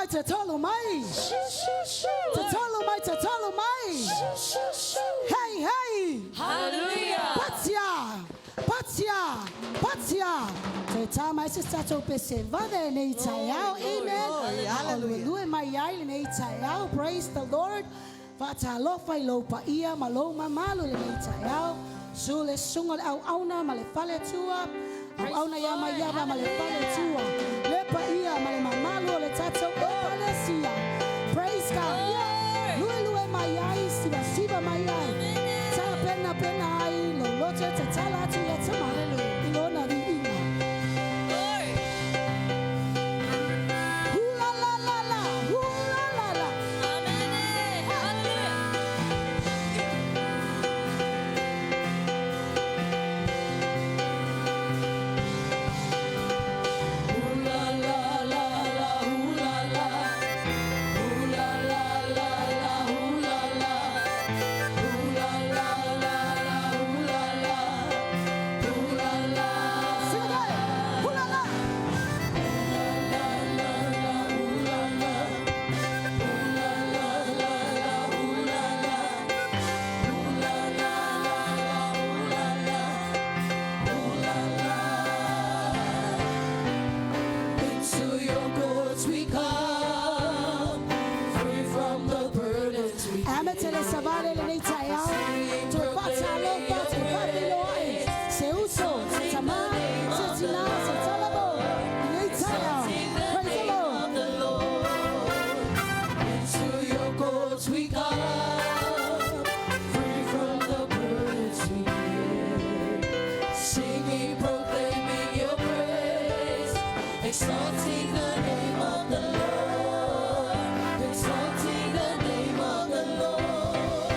Tatalo mai. Tatalo mai, tatalo mai. Hey, hey. Hallelujah. Patia! Patia! Patia! Toe tā mai se tatou pese vave lenei taeao. Amen. Hallelujah. Mai ai lenei taeao. Praise the Lord. Faatalofa i lou paia ma lou mamalu lenei taeao. Su le susuga o le auauna ma le faletua. Auauna ia Maiava ma le faletua. Le paia ma le mamalu o le tatou Ekalesia. Praise God. Ia, luelue mai ai, sivasiva mai ai. Tapenapena ai lou loto e tatala atu ia Tama i lona viiga. Glory. Hula la la la, hula la la. Amen. Hallelujah. Sing again. Hula la. Into your courts we come, free from the burdens we Amata le savali lenei taeao. Toe faatalofa, toe faafeiloai. Se uso, se tamā, se tinā, se talavou. Lenei taeao. Praise the Lord. of the Lord. Into your courts we come, free from the burdens we bear. Singing, proclaiming your praise, exalting the name of the Lord, exalting the name of the Lord.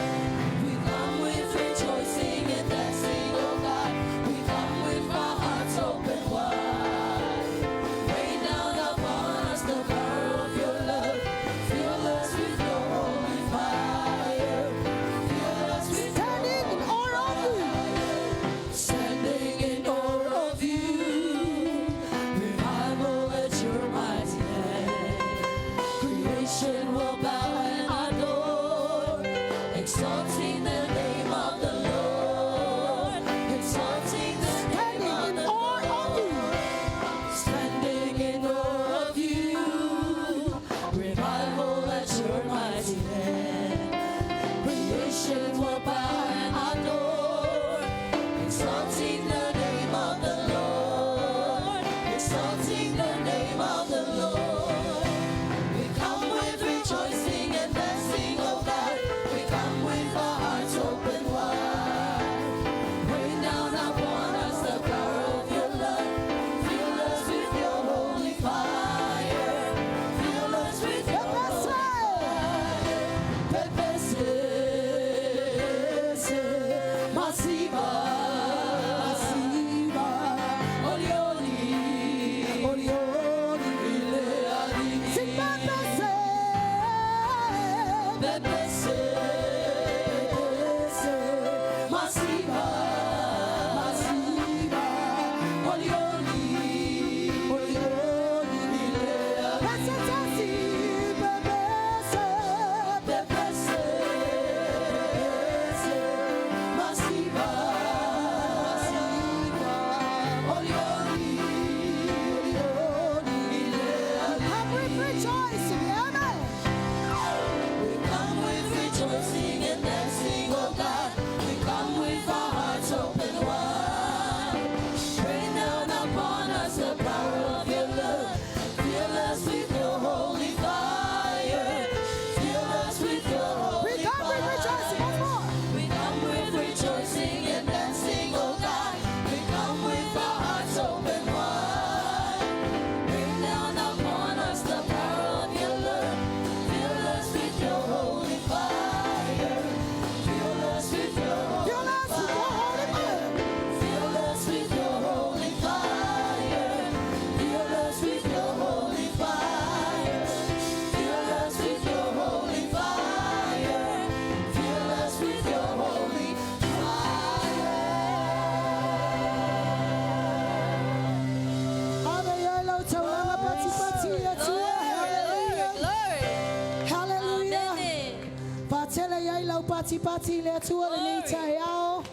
patipati i le Atua lenei taeao.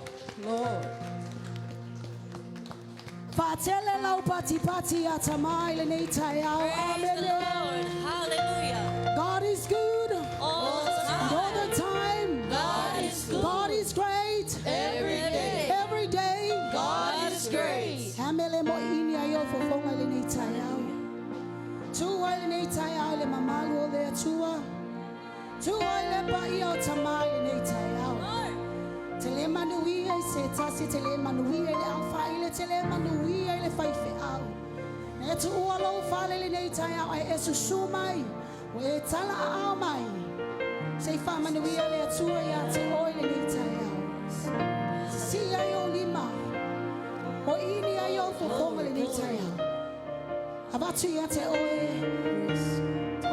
Lord. Faatele lau patipati ia Tama i lenei taeao. Praise the Amene. Lord. Hallelujah. God is good All the and all time. the time. God is good. God is great Every day. every day. God is great. Amele mo ini ai o fofonga i lenei taeao. Tu ai lenei taeao i le mamalu o le Atua. Tu ai le paia o Tama i lenei taeao. Lord. Te le manuia i se tasi, te le manuia i le aufaile, te le manuia i le faifeau. E tuua lou fale lenei taeao ai e susu mai, ua e tala aao mai. Se i faamanuia le Atua ia te oe lenei taeao. Sisii ai ou lima, o ini ai ou fofoga lenei taeao. Avatu ia te oe,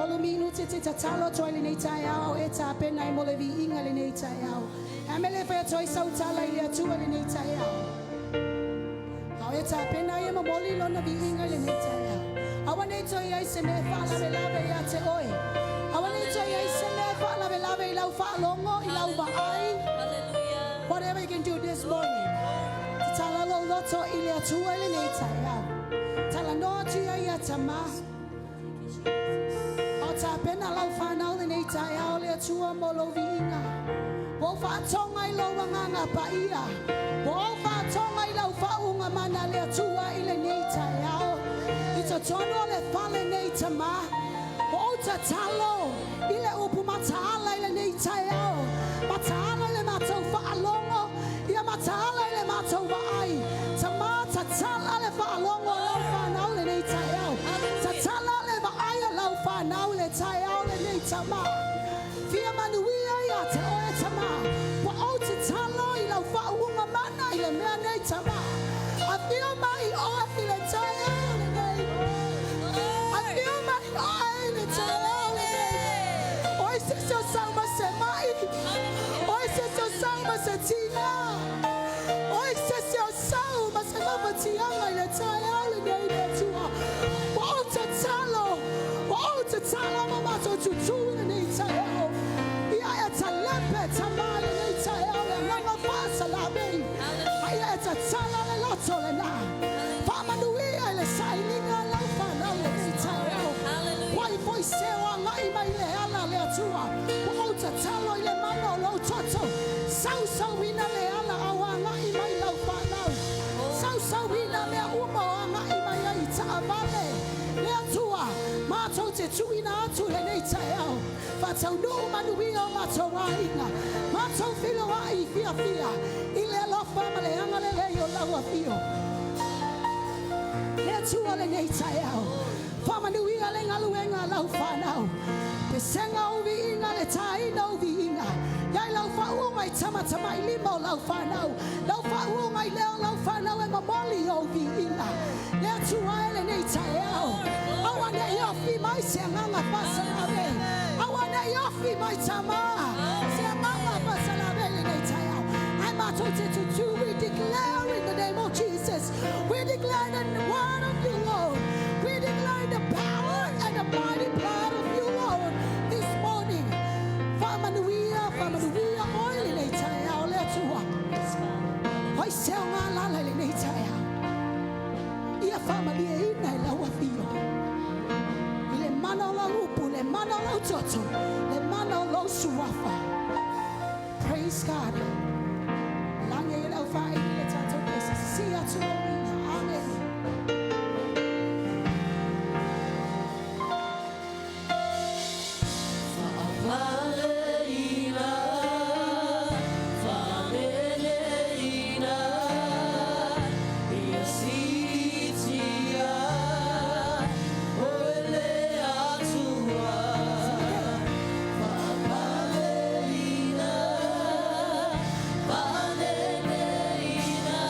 Olo minute te tatalo atu ai lenei taeao e tapena ai mo le viiga lenei taeao. A mea le fai atu ai sau tala i le Atua lenei taeao. Ao e tapena ai e momoli lona viiga lenei taeao. Aua nei toe i ai se mea e faalavelave ia te oe. Aua nei toe i ai se mea e faalavelave i lau faalogo, i lau vaai. Hallelujah. Whatever you can do this morning. Tatala lou loto i le Atua i lenei taeao. Talanoa atu ia ia Tama. O tapena lau whanau lenei taeao le Atua mo lou viiga. Ua ou faatoga i lou agaga paia. Ua ou faatoga i lau faauuga mana le Atua i lenei taeao. I totonu o le fale nei Tama. Ua ou tatalo i le upu mataala i lenei taeao. Mataala i le matou faalogo. Ia mataala i le matou vaai. Tama tatala le faalogo o lau whanau lenei taeao. Tatala le vaai a lau whanau le taeao lenei Tama. Fia manuia ia te oe Tama. Ua ou tatalo i lau faauuga mana i le mea nei Tama. Afio mai oe i le taeao lenei. Afio mai oe i le taeao lenei. Oe se se o sau ma se mai. Oe se se o sau ma se tiga. Oe se se o sau ma se mafatiaga i le taeao lenei le Atua. Ua ou tatalo. Ua ou tatalo ma matou tutū i lenei taeao. Ia e talepe Tama lenei taeao le agaga faasalamei. A ia e tatala le loto lena. Faamanuia i le sailiga lau whanau lenei taeao. Hallelujah. Wai foi se o agai mai le ala le Atua. Ua ou tatalo i le mana o lou toto. Sausauina le ala au agai mai lau whanau. Sausauina mea uma o agai mai ai i taavale. Le Atua, matou te tuuina atu lenei taeao. Faataunuu manuia o matou aiga. Matou feloai fiafia. I le alofa ma le agalelei o lau afio. Le Atua lenei taeao. Faamanuia le galuega lau whanau. Pesega o viiga le taina o viiga. Iai lau faauuga i tamatamailima o lau whanau. Lau faauuga i leo lau whanau e momoli o viiga. Le Atua e lenei taeao. Aua nei ofi mai se agaga faasalave. Aua nei ofi mai Tama. Se agaga faasalave lenei taeao. Ai matou te tutū, we declare in the name of Jesus. We declare the word of you, Lord. We declare the power and the mighty blood of you, Lord, this morning. Faamanuia, faamanuia, oe lenei taeao le Atua. Yes, Father. Oi se o ngā lala i lenei taeao. Ia faamalieina i lau afio. I le mana o lau upu, le mana o lau toto, le mana o lau suafa. Praise God. Lagi ai le aufaili le tatou pese. Sisii atu lou lima. Amen. Faapaleina, faaneneina, ia siitia, oe le Atua. Faapaleina, faaneneina,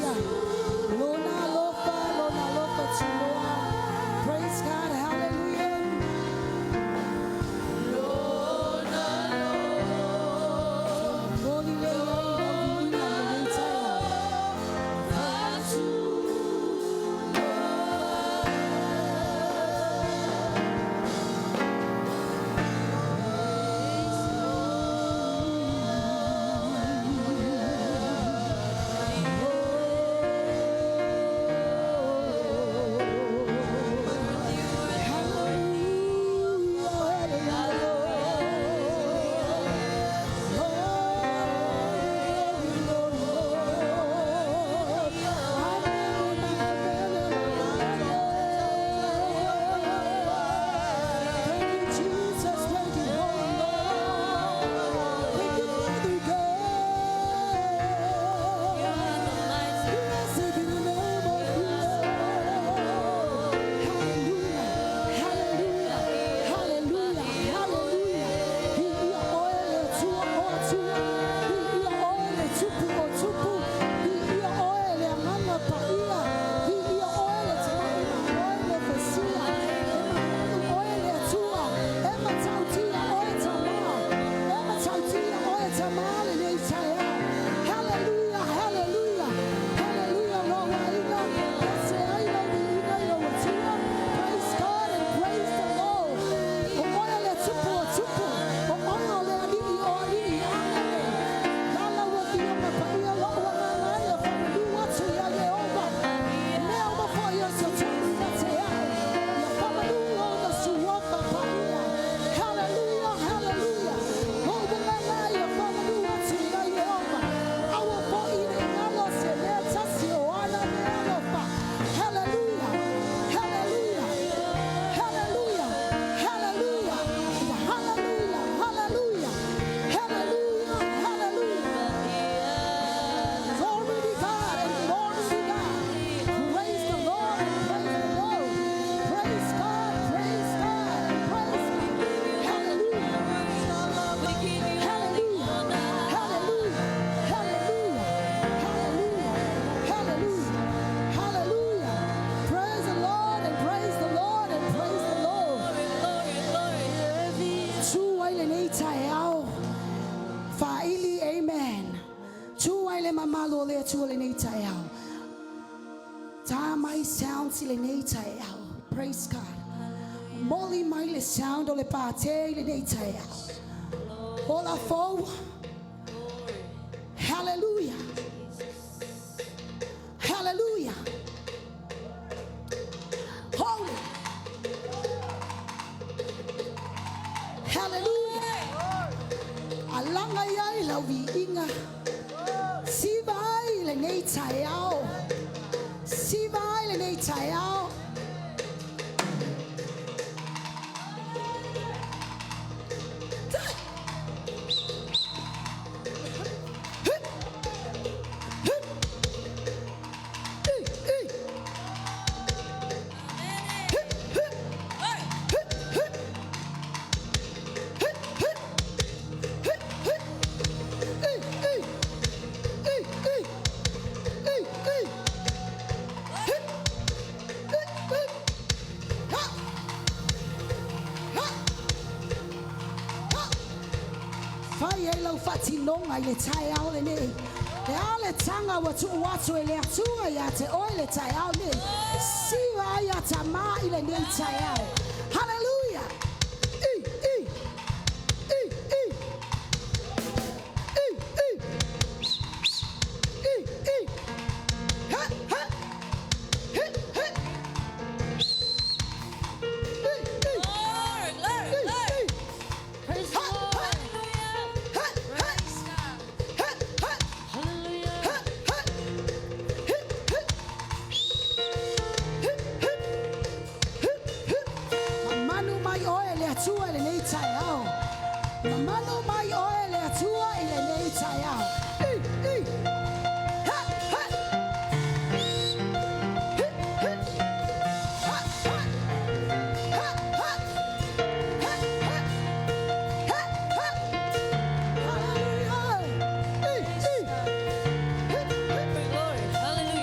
Hallelujah. Lona alofa, lona alofa tuloa. Praise God. Hallelujah. Moli le ai lau viiga i lenei taeao. Jesus. Thank you, Holy Lord. Thank you, Father God. Blessed be the name of the Lord. Hallelujah, hallelujah, hallelujah, hallelujah. Ia oe le Atua o Atua. Ia oe le Tupu o Tupu. Ia oe le Agaga Paia. Ia oe le Tamai oe le Mesia. E mamalu oe le Atua. E matautia oe Tama. E matautia oe Tama lenei taeao. Hallelujah, hallelujah, hallelujah. Lord, waina, ese ai lau viiga i lau Atua. Praise God and praise the Lord. O oe le Tupu o Tupu. O oe o le Alii o Alii. Amene. Lala ua fia mapaia lou agaga e faamanu atu ia Ieova. Mea uma foi o se tonu ia te au. Ia faamanu ona suafa paia. Hallelujah, hallelujah. Lou agaga ia faamanu atu ia Ieova. Aua foi ne i galo se mea tasi o ana mea alofa. Hallelujah, hallelujah, hallelujah, hallelujah, hallelujah, hallelujah, hallelujah, hallelujah. Glory to God and glory to God. Praise the Lord and praise the Lord. Praise God, praise God, and praise God. Hallelujah. Hallelujah. Hallelujah. Hallelujah. Hallelujah. Hallelujah. Hallelujah. Praise the Lord and praise the Lord and praise the Lord. Tu ai lenei taeao. Faaili, amen. Tu ai le mamalu o le Atua lenei taeao. Tā mai sounds i lenei taeao. Praise God. Moli mai le sound o le pātē i lenei taeao. Ola fou. Hallelujah. Hallelujah. Holy. Hallelujah. Alaga i ai lau viiga. Siva ai lenei taeao. Siva ai lenei taeao. I, i. Hip, hip. Hip, hip. Hip, hip. Hip, hip. I, i. I, i. I, i. Hip. Hip, hip. Ha. Ha. Ha. Fai ai lau faatinoga i le taeao lenei. Le a le taga ua tuu atu e le Atua ia te oe le taeao nei. Siva ai a tamā i lenei taeao. Hallelujah. I, i. I, i. I, i. I, i. Ha, ha. Hip, hip. I, i. Glory, glory, I, glory. i. Praise the Ha, Lord. ha. Ha, ha. Ha, ha. Hallelujah. Ha, ha. Hip, hip. Hip, hip. Hip, hip. Mamanu mai oe le Atua i lenei taeao. Mamanu mai oe le Atua i lenei taeao. I, i. Ha, ha. Hip, hip. Ha, ha. Ha, ha. Ha, ha. Ha, ha. Hallelujah. I, i. Hip, hip. Glory. Hallelujah.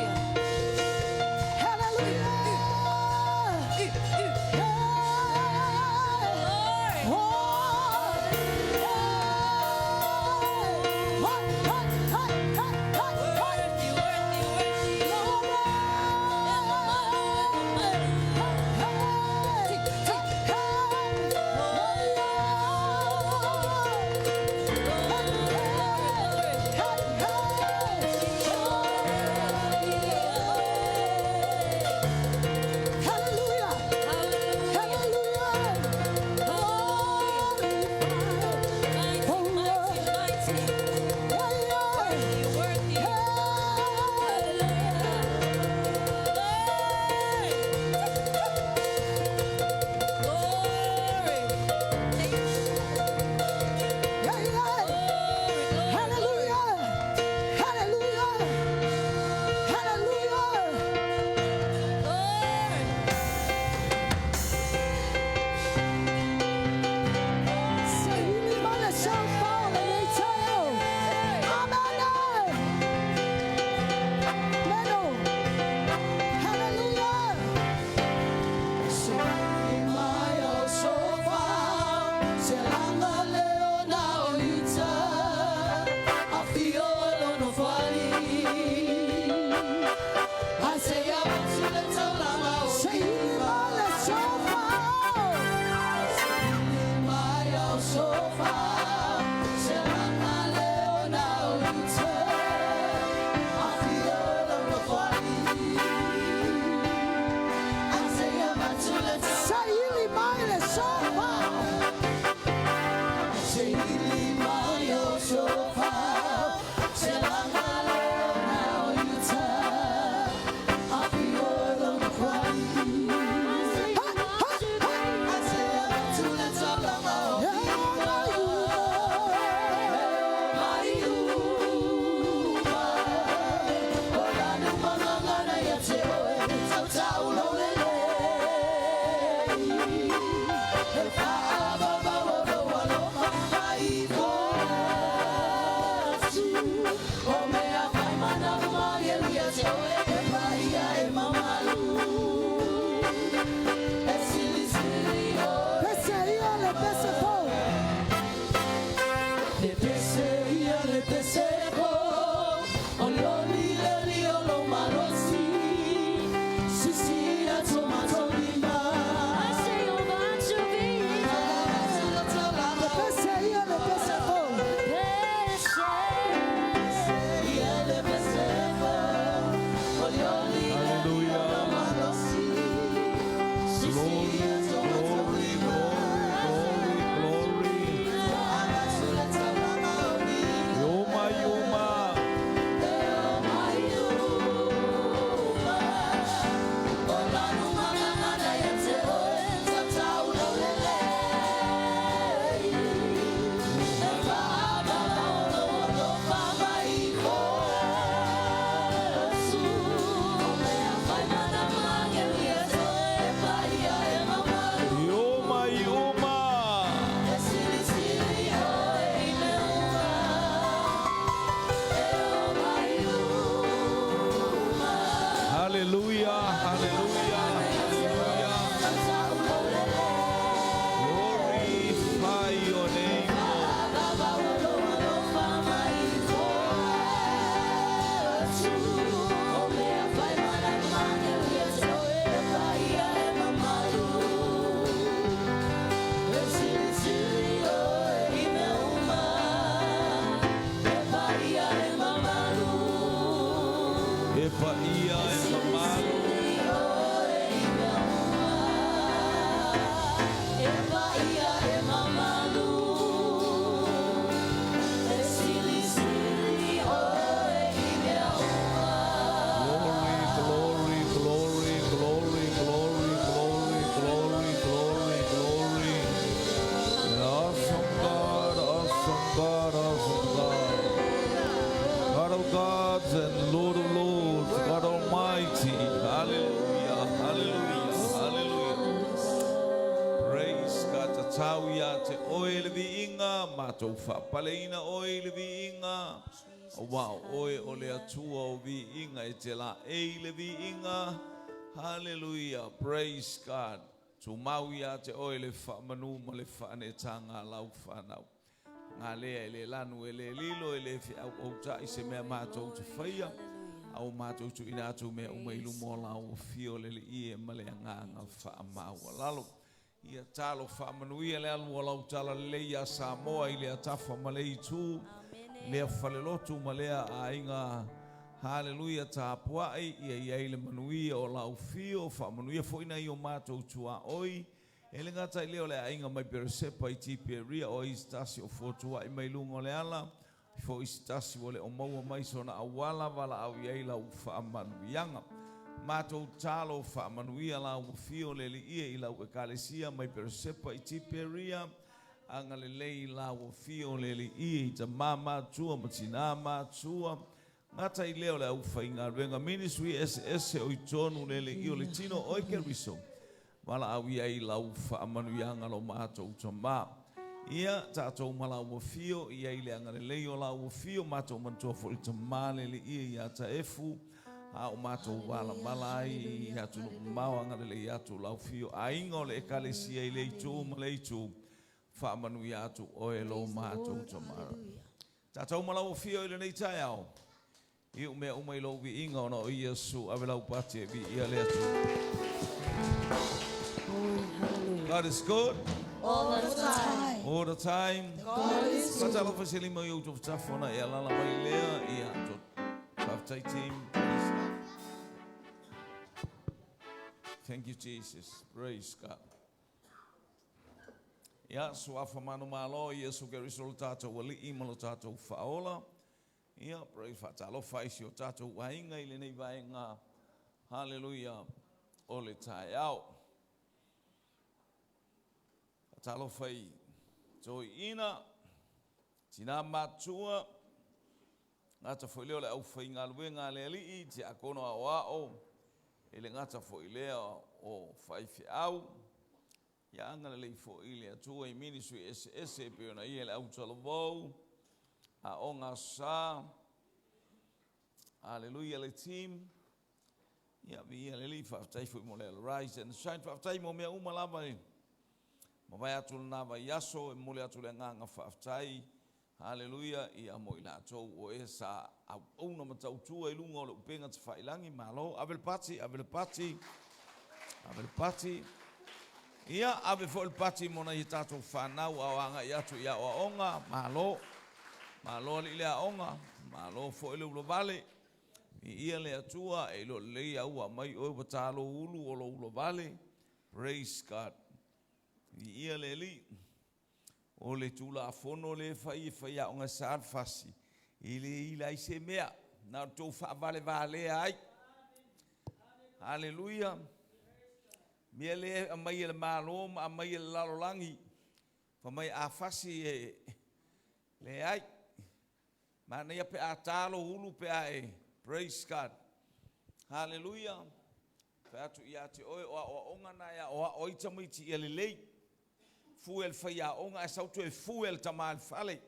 Tau iā te Oe le viiga, matou faapaleina Oe i le viiga, auā o Oe o le Atua o viiga, e te laei le viiga. Haleluia, praise God. Tumau iā te Oe le faamanu ma le faaneetaga a lau fanau. Nga lea e le lanu e le lilo e le feauauta'i se mea matou te faia, a ua matou tuuina atu mea uma i luma o lau afio le Alii ma le agaga faamaualalo. Ia talo faamanuia le alu o lau talalelei iā Samoa i lea tafa ma le itu, lea falelotu ma lea aiga. Haleluia tapua'i, ia i ai le manuia o lau afio, faamanuia foi nai o matou tuaoi. E le gata i lea o le aiga mai Peresepa i Tiperia o ai se tasi o fotua'i mai luga o le ala, foi se tasi ua le o maua mai sona auala, valaau i ai lau faamanuiaga. Matou tatalo, faamanuia lau afio le Alii e i lau Ekalesia mai Peresepa i Tiperia, agalelei lau afio le Alii e i tamā matutua ma tinā matutua, gata i lea o le aufaigaluega ministry eseese o i totonu le Alii o le tino o oe Keriso. Valaau i ai lau faamanuiaga lo matou Tama. Ia tatou ma lau afio, i ai le agalelei o lau afio, matou manatua foi le Tama le Alii ia Taefu, a o matou valavala ai i atunuu mamao, agalelei atu lau afio, aiga o le Ekalesia i le itu ma le itu, faamanuia atu oe lo matou Tama. Tatou ma lau afio i lenei taeao, Iu mea uma i lou viiga ona o Iesu, ave lau pati e viia le Atua. God is good. All the time. All the time. God is good. Faatalofa i se lima i ou tafatafa ona e alaala mai lea. Ia, faafetai team. Praise God. Thank you Jesus. Praise God. Ia, suafa manumalo, Iesu Keriso lo tatou Alii ma lo tatou Faaola. Ia, praise, faatalofa i si o tatou aiga i lenei vaega, haleluia, o le taeao. Faatalofa i toeaiina, tina matutua, gata foi lea o le aufaigaluega a le Alii, tiakono aoao, e le gata foi lea o faifeau, ia agalelei foi le Atua i ministry eseese e pei ona i ai le autalavou, Aoga Aso Sa, Aleluia le team. Ia, viia le Alii, faafetai foi mo le Rise and Shine. Faafetai mo mea uma lava e mavae atu lena vaiaso, e momoli atu le agaga faafetai. Haleluia, ia mo i latou o e sa auauna ma tautua i luga o le upega tafailagi, malo, ave le pati, ave le pati, ave le pati. Ia, ave foi le pati mo nai a tatou fanau a o agai atu i aoaoga, malo. Malo alii le aoga, malo foi le ulavale. Viia le Atua, e iloa lelei lava ua aumai oe ua ta lou ulu o lou ulavale. Praise God. Viia le Alii. O le Tulafono lea e fai e faiaoga e sa le fasi, e le ila ai se mea, na o le tou faavalevalea ai. Haleluia. Mea lea e aumai e le Malo ma aumai e le lalolagi, fai mai a fasi e leai. Manaia pe a ta lou ulu pe a e praise God. Haleluia. Fai atu ia te oe o aoaoga na e aoao ai tamaiti ia lelei. Fue e le faiaoga ae sau toe fue e le tama i le fale.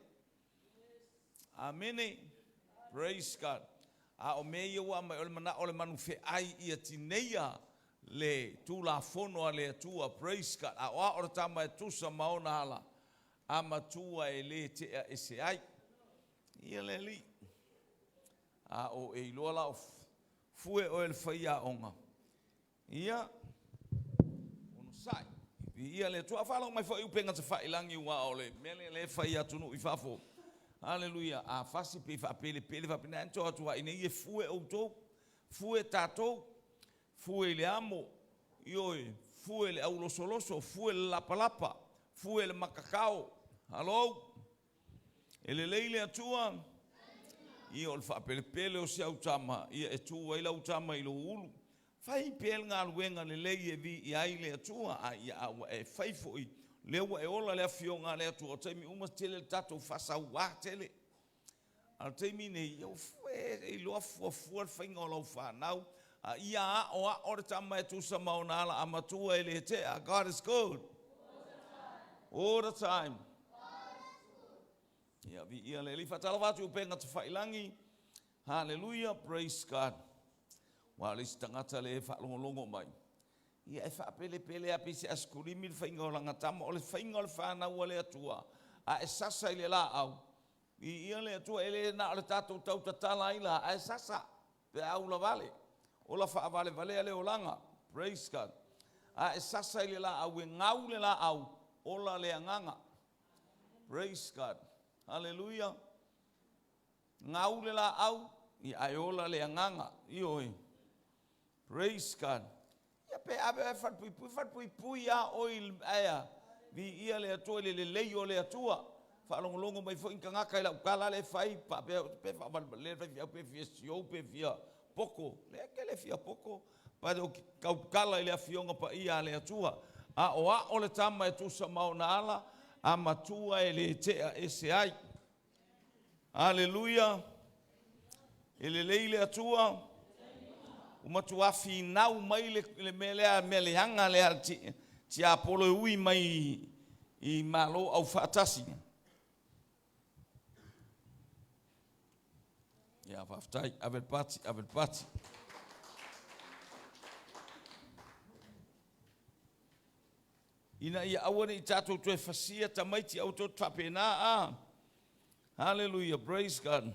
Amene. Praise God. A o mea ia ua aumai, o le manao o le manufeai ia tineia le Tulafono a le Atua. Praise God. A o a o le tama e tusa ma ona ala, a matua e le tea ese ai. Ia le Alii. A o e iloa la o fue oe e le faiaoga, ia, onosai, viia le Atua. A faalogo mai foi i upega tafailagi aua o le mea lea o lea e fai i atunuu i fafo. Haleluia. A fasi pei faapelepele faapena, ae na o atu lava i inei e fue outou, fue tatou, fue i le amo, ioe, fue i le aulosoloso, fue i le lapalapa, fue i le makakao. Hallo? E lelei le Atua? Ia o le faapelepele o si au tama, ia e tu ai lau tama i lou ulu. Fai pea le galuega lelei e viia ai le Atua, a ia a ua e fai foi, lea ua e ola le Afioga a le Atua, o taimi uma tele le tatou faasauā tele. A o le taimi nei, ia e iloa fuafua le faiga o lau fanau, a ia aoao le tama e tusa ma ona ala, a matua e le tea. God is good. All the time. Ia, viia le Alii. Faatalofa atu i upega tafailangi. Hallelujah, praise God. Aua o le isi tagata lea e faalogologo mai, ia e faapelepele lava pei se asikulimi le faiga o lana tama, o le faiga o le fanau a le Atua, a e sasa i le laau, viia le Atua, e le na o le tatou tau tatala ai la, ae sasa pe a ulavale, ola faavalevalea le olaga, praise God. A e sasa i le laau, e gau le laau, ola le agaga. Praise God. Hallelujah. Gau le laau, ia ae ola le agaga. Ioe. Praise God. Ia pe ave oe e falepuipui, falepuipui lava oe i ae a, viia le Atua i le lelei o le Atua. Faalogologo mai foi ni tagata i lau tala lea e fai, faapea pe faavalevalea le faifeau pe fia siou pe fia poto. Leai, ou te le fia poto, but ou te tautala i le Afioga Paia a le Atua. Aoao le tama e tusa ma ona ala, a matua e le tea ese ai. Aleluia! E lelei le Atua. Ua matua finau mai le, le mea lea, mea leaga lea a le tiapolo e ui mai i Malo Aufaatasi. Ia, faafetai. Ave le pati, ave le pati. Ina ia aua ne i tatou toe fasia tamaiti, aua tou te faapena a. Hallelujah, praise God.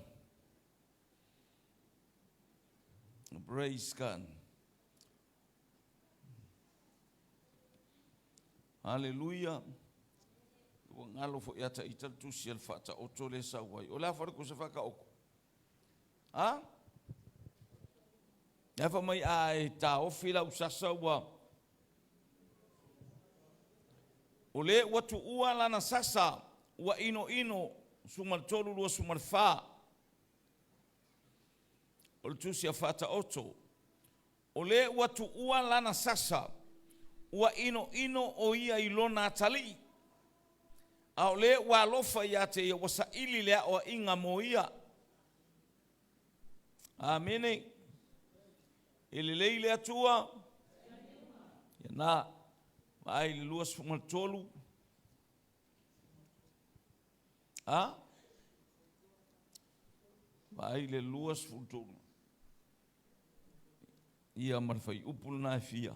Praise God. Hallelujah. Ua galo foi ia ta ita le tusi a le faataoto lea e sau ai. O le a foi le kusa faataoto? A? Lea fai mai a e taofi lau sasa ua O le ua tuua lana sasa ua inoino 13 24. O le tusi a Faataoto. O le ua tuua lana sasa ua inoino o ia i lona atalii, a o le ua alofa ia te ia ua saili le aoaiga mo ia. Amene. E lelei le Atua. Ia na, vaai i le 23. A? Vaai i le 23. Ia ma le fuaiupu lena e fia.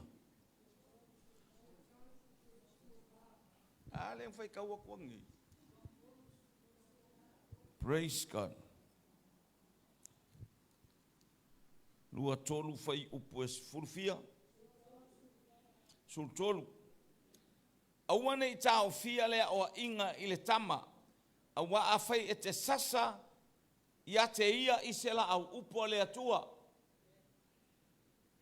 A lea ua faitau atu nei. Praise God. 2, 3 fuaiupu e sefulu fia. 13. Aua ne i taofia le aoaiga i le tama, auā afai e te sasa ia te ia i se laau, upu a le Atua,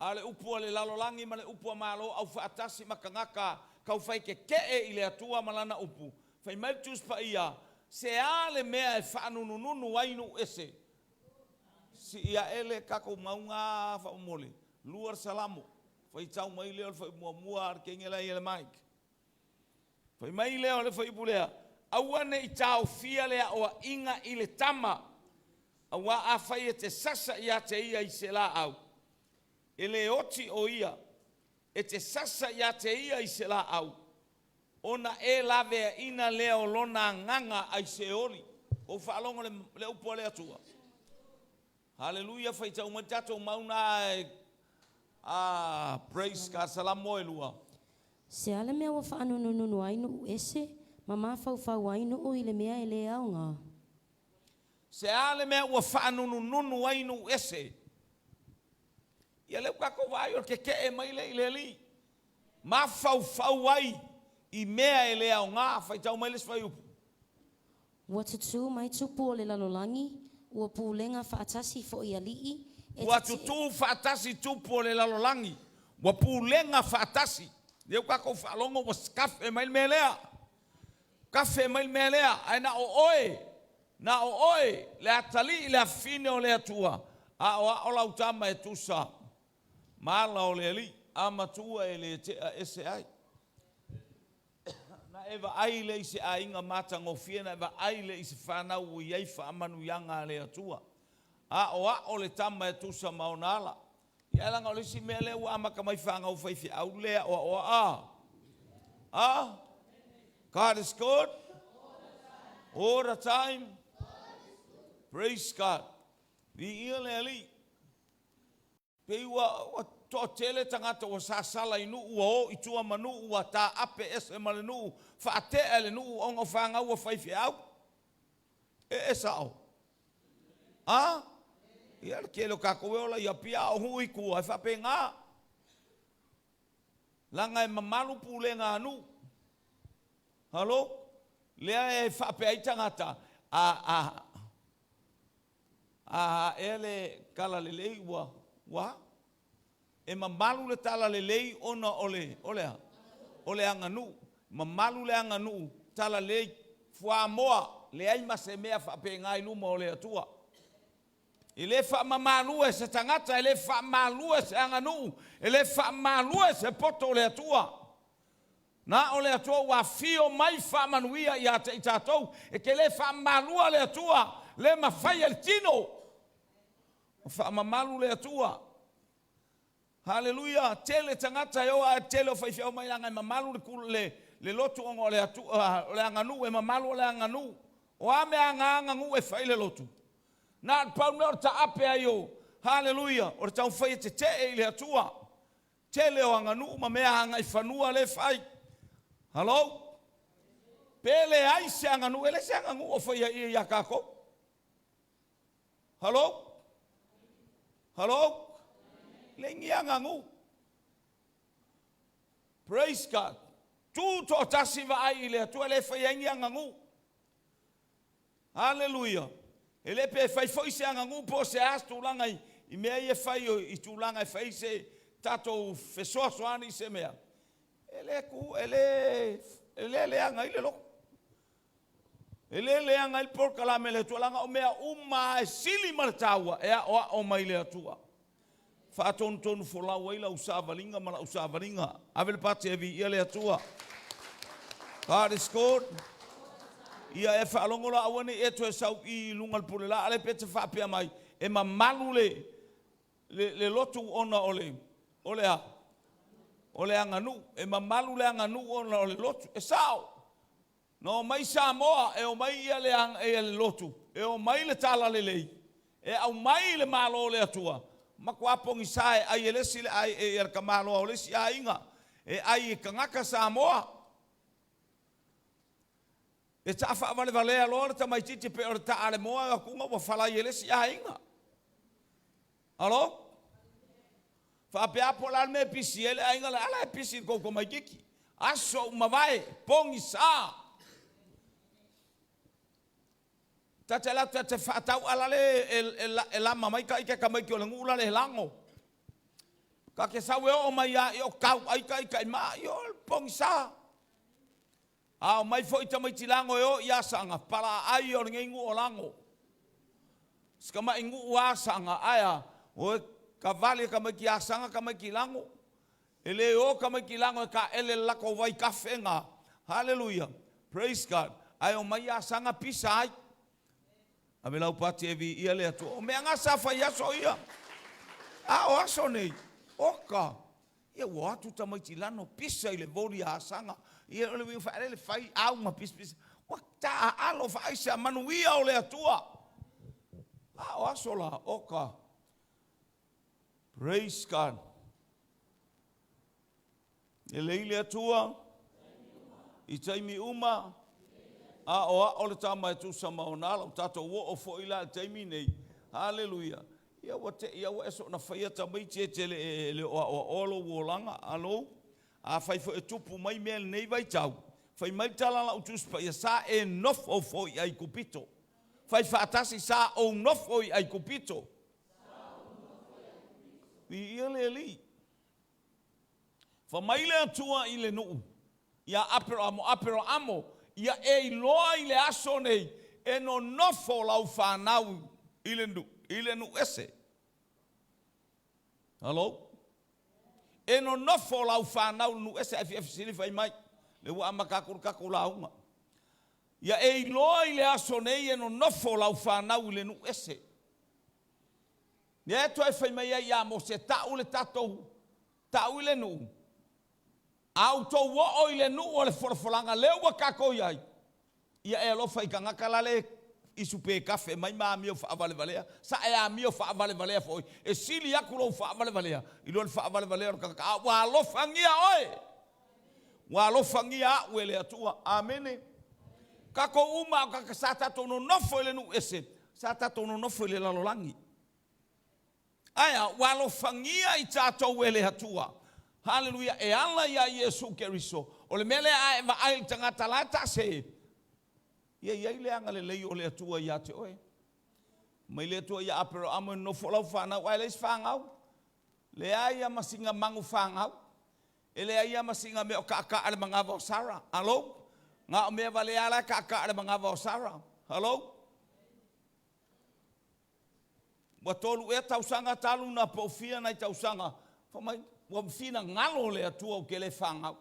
a o le upu a le lalolagi ma le upu a Malo aufaatasi ma tagata taufai tetee i le Atua ma lana upu, fai mai le Tusi Paia, se a le mea e faanunununu ai nuu ese? Sii ae le tatou mauga faamolemole. Lua le Salamo. Faitau mai lea o le fuaiupu muamua a le teine la e i le mic. Fai mai lea o le fuaiupu lea, aua ne i taofia le aoaiga i le tama, auā afai e te sasa ia te ia i se laau, e le oti o ia, e te sasa ia te ia i se laau, ona e laveaina lea o lona agaga ai Seoli. Ua ou faalogo i le upu a le Atua. Haleluia, faitau mai le tatou mauna e ah, praise God, Salamo e lua. Se a le mea ua faanunununu ai nuu ese ma mafaufau ai nuu i le mea e le aoga? Se a le mea ua faanunununu ai nuu ese? Ia lea ua tatou vaai o le tetee mai lea i le Alii. Mafaufau ai i mea e le aoga. Faitau mai le isi fuaiupu. Ua tutū mai tupu o le lalolagi, ua pulega faatasi foi alii, e Ua tetee. tutū faatasi tupu o le lalolagi, ua pulega faatasi. Lea ua tatou faalogo ua kafe mai le mea lea. Kafe mai le mea lea, ae na o oe, na o oe, le atalii, le afafine o le Atua, aoao lau tama e tusa ma ala o le Alii, a matua e le tea ese ai. Na e vaai lea i se aiga matagofie, na e vaai lea i se fanau ua i ai faamanuiaga a le Atua. Aoao le tama e tusa ma ona ala. Ia ae leaga o le isi mea lea ua amata mai fanau faifeau le aoaoa. A? A? God is good. All the time. Praise God. Viia le Alii. Pei ua ua toatele tagata ua sasala i nuu ua o i tua ma nuu ua taape ese ma le nuu, faatea e le nuu ona o fanau a faifeau. E e sao. A? Ia le tele o tatou e ola i Apia a o nuu i tua e faapena. Leaga e mamalu pulega a nuu. Halo? Lea e faapea ai tagata, a, a, a ea le tala lelei ua, ua E mamalu le tala lelei ona o le, o le a? O le aganuu. Mamalu le aganuu, tala lelei, fuamoa, leai ma se mea faapena i luma o le Atua. E le faamamalu e se tagata, e le faamalu e se aganuu, e le faamalu e se poto o le Atua. Na o le Atua ua afio mai faamanuia ia te i tatou. E te le faamamalua le Atua, le mafai e le tino. O faamamalu le Atua. Haleluia! Tele tagata e o ae tele o faifeau mai leaga e mamalu le, le, le lotu ona o le, atu, o le aganuu e mamalu o le aganuu. O a mea aga aganuu e fai le lotu? Na o le pau mea o le taape ai o, haleluia, o le taumafai e tetee i le Atua. Tele o aganuu ma mea agaifanua lea e fai. Hello? Pe leai se aganuu, e leai se aganuu o faia ia ia tatou. Hello? Hello? Leai ni aganuu. Praise God. Tu toatasi vaai i le Atua le fai ai ni aganuu. Haleluia. E le pe fai foi se aganuu po o se a se tulaga i, i mea ia e fai i tulaga e fai se tatou fesoasoani i se mea. E le ku, e le, e le leaga ai le loto. E le leaga ai le polokalame a le Atua, leaga o mea uma e sili ma le taua e aoao mai le Atua. Faatonutonu folau ai lau savaliga ma lau savaliga. Ave le pati e viia le Atua. God is good. Ia e faalogo loa aua ne i e toe sau i luga o le pule laa lea pe te faapea mai e mamalu le, le, le lotu ona o le, o le a? O le aganuu. E mamalu le aganuu ona o le lotu. E sao. Na omai Samoa e omai ia le, ia le lotu, e omai le talalelei, e aumai le Malo o le Atua, matua pogisa e ai e le isi le, e, le tamaloa o le isi aiga, e ai e tagata Samoa. E taafavalevalea loa le tamaitiiti pei o le taa a le moa e o atu ua falai e le isi aiga. Alo? Faapea po o le a le mea e pisi ai le aiga le ala e pisi i le tou tamaitiiti. Aso uma vae, pogisa. Ta te alu atu ta te faatau ala le e, e, e lama mai ka ite tamaiti o le nuu la le lago. Ka te sau e oo mai ia i o tau ai ka ita i maa i o pogisa. A omai foi tamaiti lago e o i Asaga, palaaai o lenei nuu o lago. Si tamai nuu Asaga, ae a, o ka vale tamaiti Asaga tamaiti lago. E le o tamaiti lago e taele le latou vai kafega. Haleluia. Praise God. Ae omai Asaga pisa ai. Ave lau pati e viia le Atua. O mea nga sa fai aso ia. A o aso nei, oka. Ia ua o atu tamaiti lano pisa i le voli a Asaga. Ia o le uiga faaeleele fai auga pisapisa. Ua taaalo faaisa manuia o le Atua. A o aso la, oka. Praise God. Lelei le Atua i taimi uma, a o ao le tama e tusa ma ona ala, ua tatou oo foi la i le taimi nei. Haleluia. Ia ua te i ua e soona faia tamaiti e te le, e le o aoaoa lou olaga. Alo? Afai foi e tupu mai mea i lenei vaitau, fai mai le tala a lau Tusi Paia, sa e nofo foi i Aikupito. Fai faatasi, sa ou nofo i Aikupito. Viia le Alii. Fa mai le Atua i le nuu iā Aperamo, Aperamo, ia e iloa i le aso nei e nonofo lau fanau i le nuu, i le nuu ese. Hello? E nonofo lau fanau i le nuu ese, ae fia fesili fai mai, le ua amata atu le tatou lauga. Ia e iloa i le aso nei e nonofo lau fanau i le nuu ese. Lea e toe fai mai ai ia Mose, Tau le tatou, tau i le nuu. A outou oo i le nuu o le folafolaga lea ua tatou i ai, ia e alofa i tagata la le i supe kafe mai ma amio faavalevalea, sa e amio faavalevalea foi, e sili atu lou faavalevalea i lo le faavalevalea o le tagata, a ua alofagia oe, ua alofagia au e le Atua. Amene. Tatou uma a o tagata sa tatou nonofo i le nuu ese, sa tatou nonofo i le lalolagi. Ae a? Ua alofagia i tatou e le Atua. Haleluia! E ala iā Iesu Keriso. O le mea lea a e vaai i le tagata la e taase, ia i ai le agalelei o le Atua ia te oe. Mai le Atua ia Aperamo e nofo lau fanau ae leai se fanau. Leai a ma sina manu fanau. E leai a ma sina mea o taataa le manava o Sara. Alo? Na o mea valea la e taataa le manava o Sara. Hello? Ua tolu ea tausaga talu na poufia nai tausaga, fai mai, ua finagalo le Atua ou te le fanau.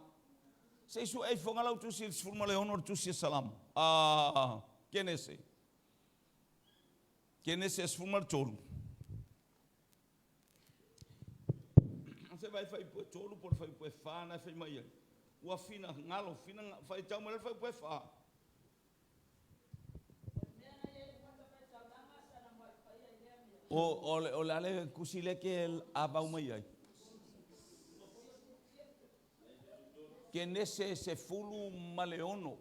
Se i sue ifoga lau tusi i le 16 o le tusi a Salamo. A, Kenese. Kenese 13. Se vai fai pue tolu po le fai pue wha na fai mai ai. Ua finagalo, finagalo, fai tau mai le fai pue wha. O, o, le, o le ale kusi le ke a vau mai ai. Kenese 16.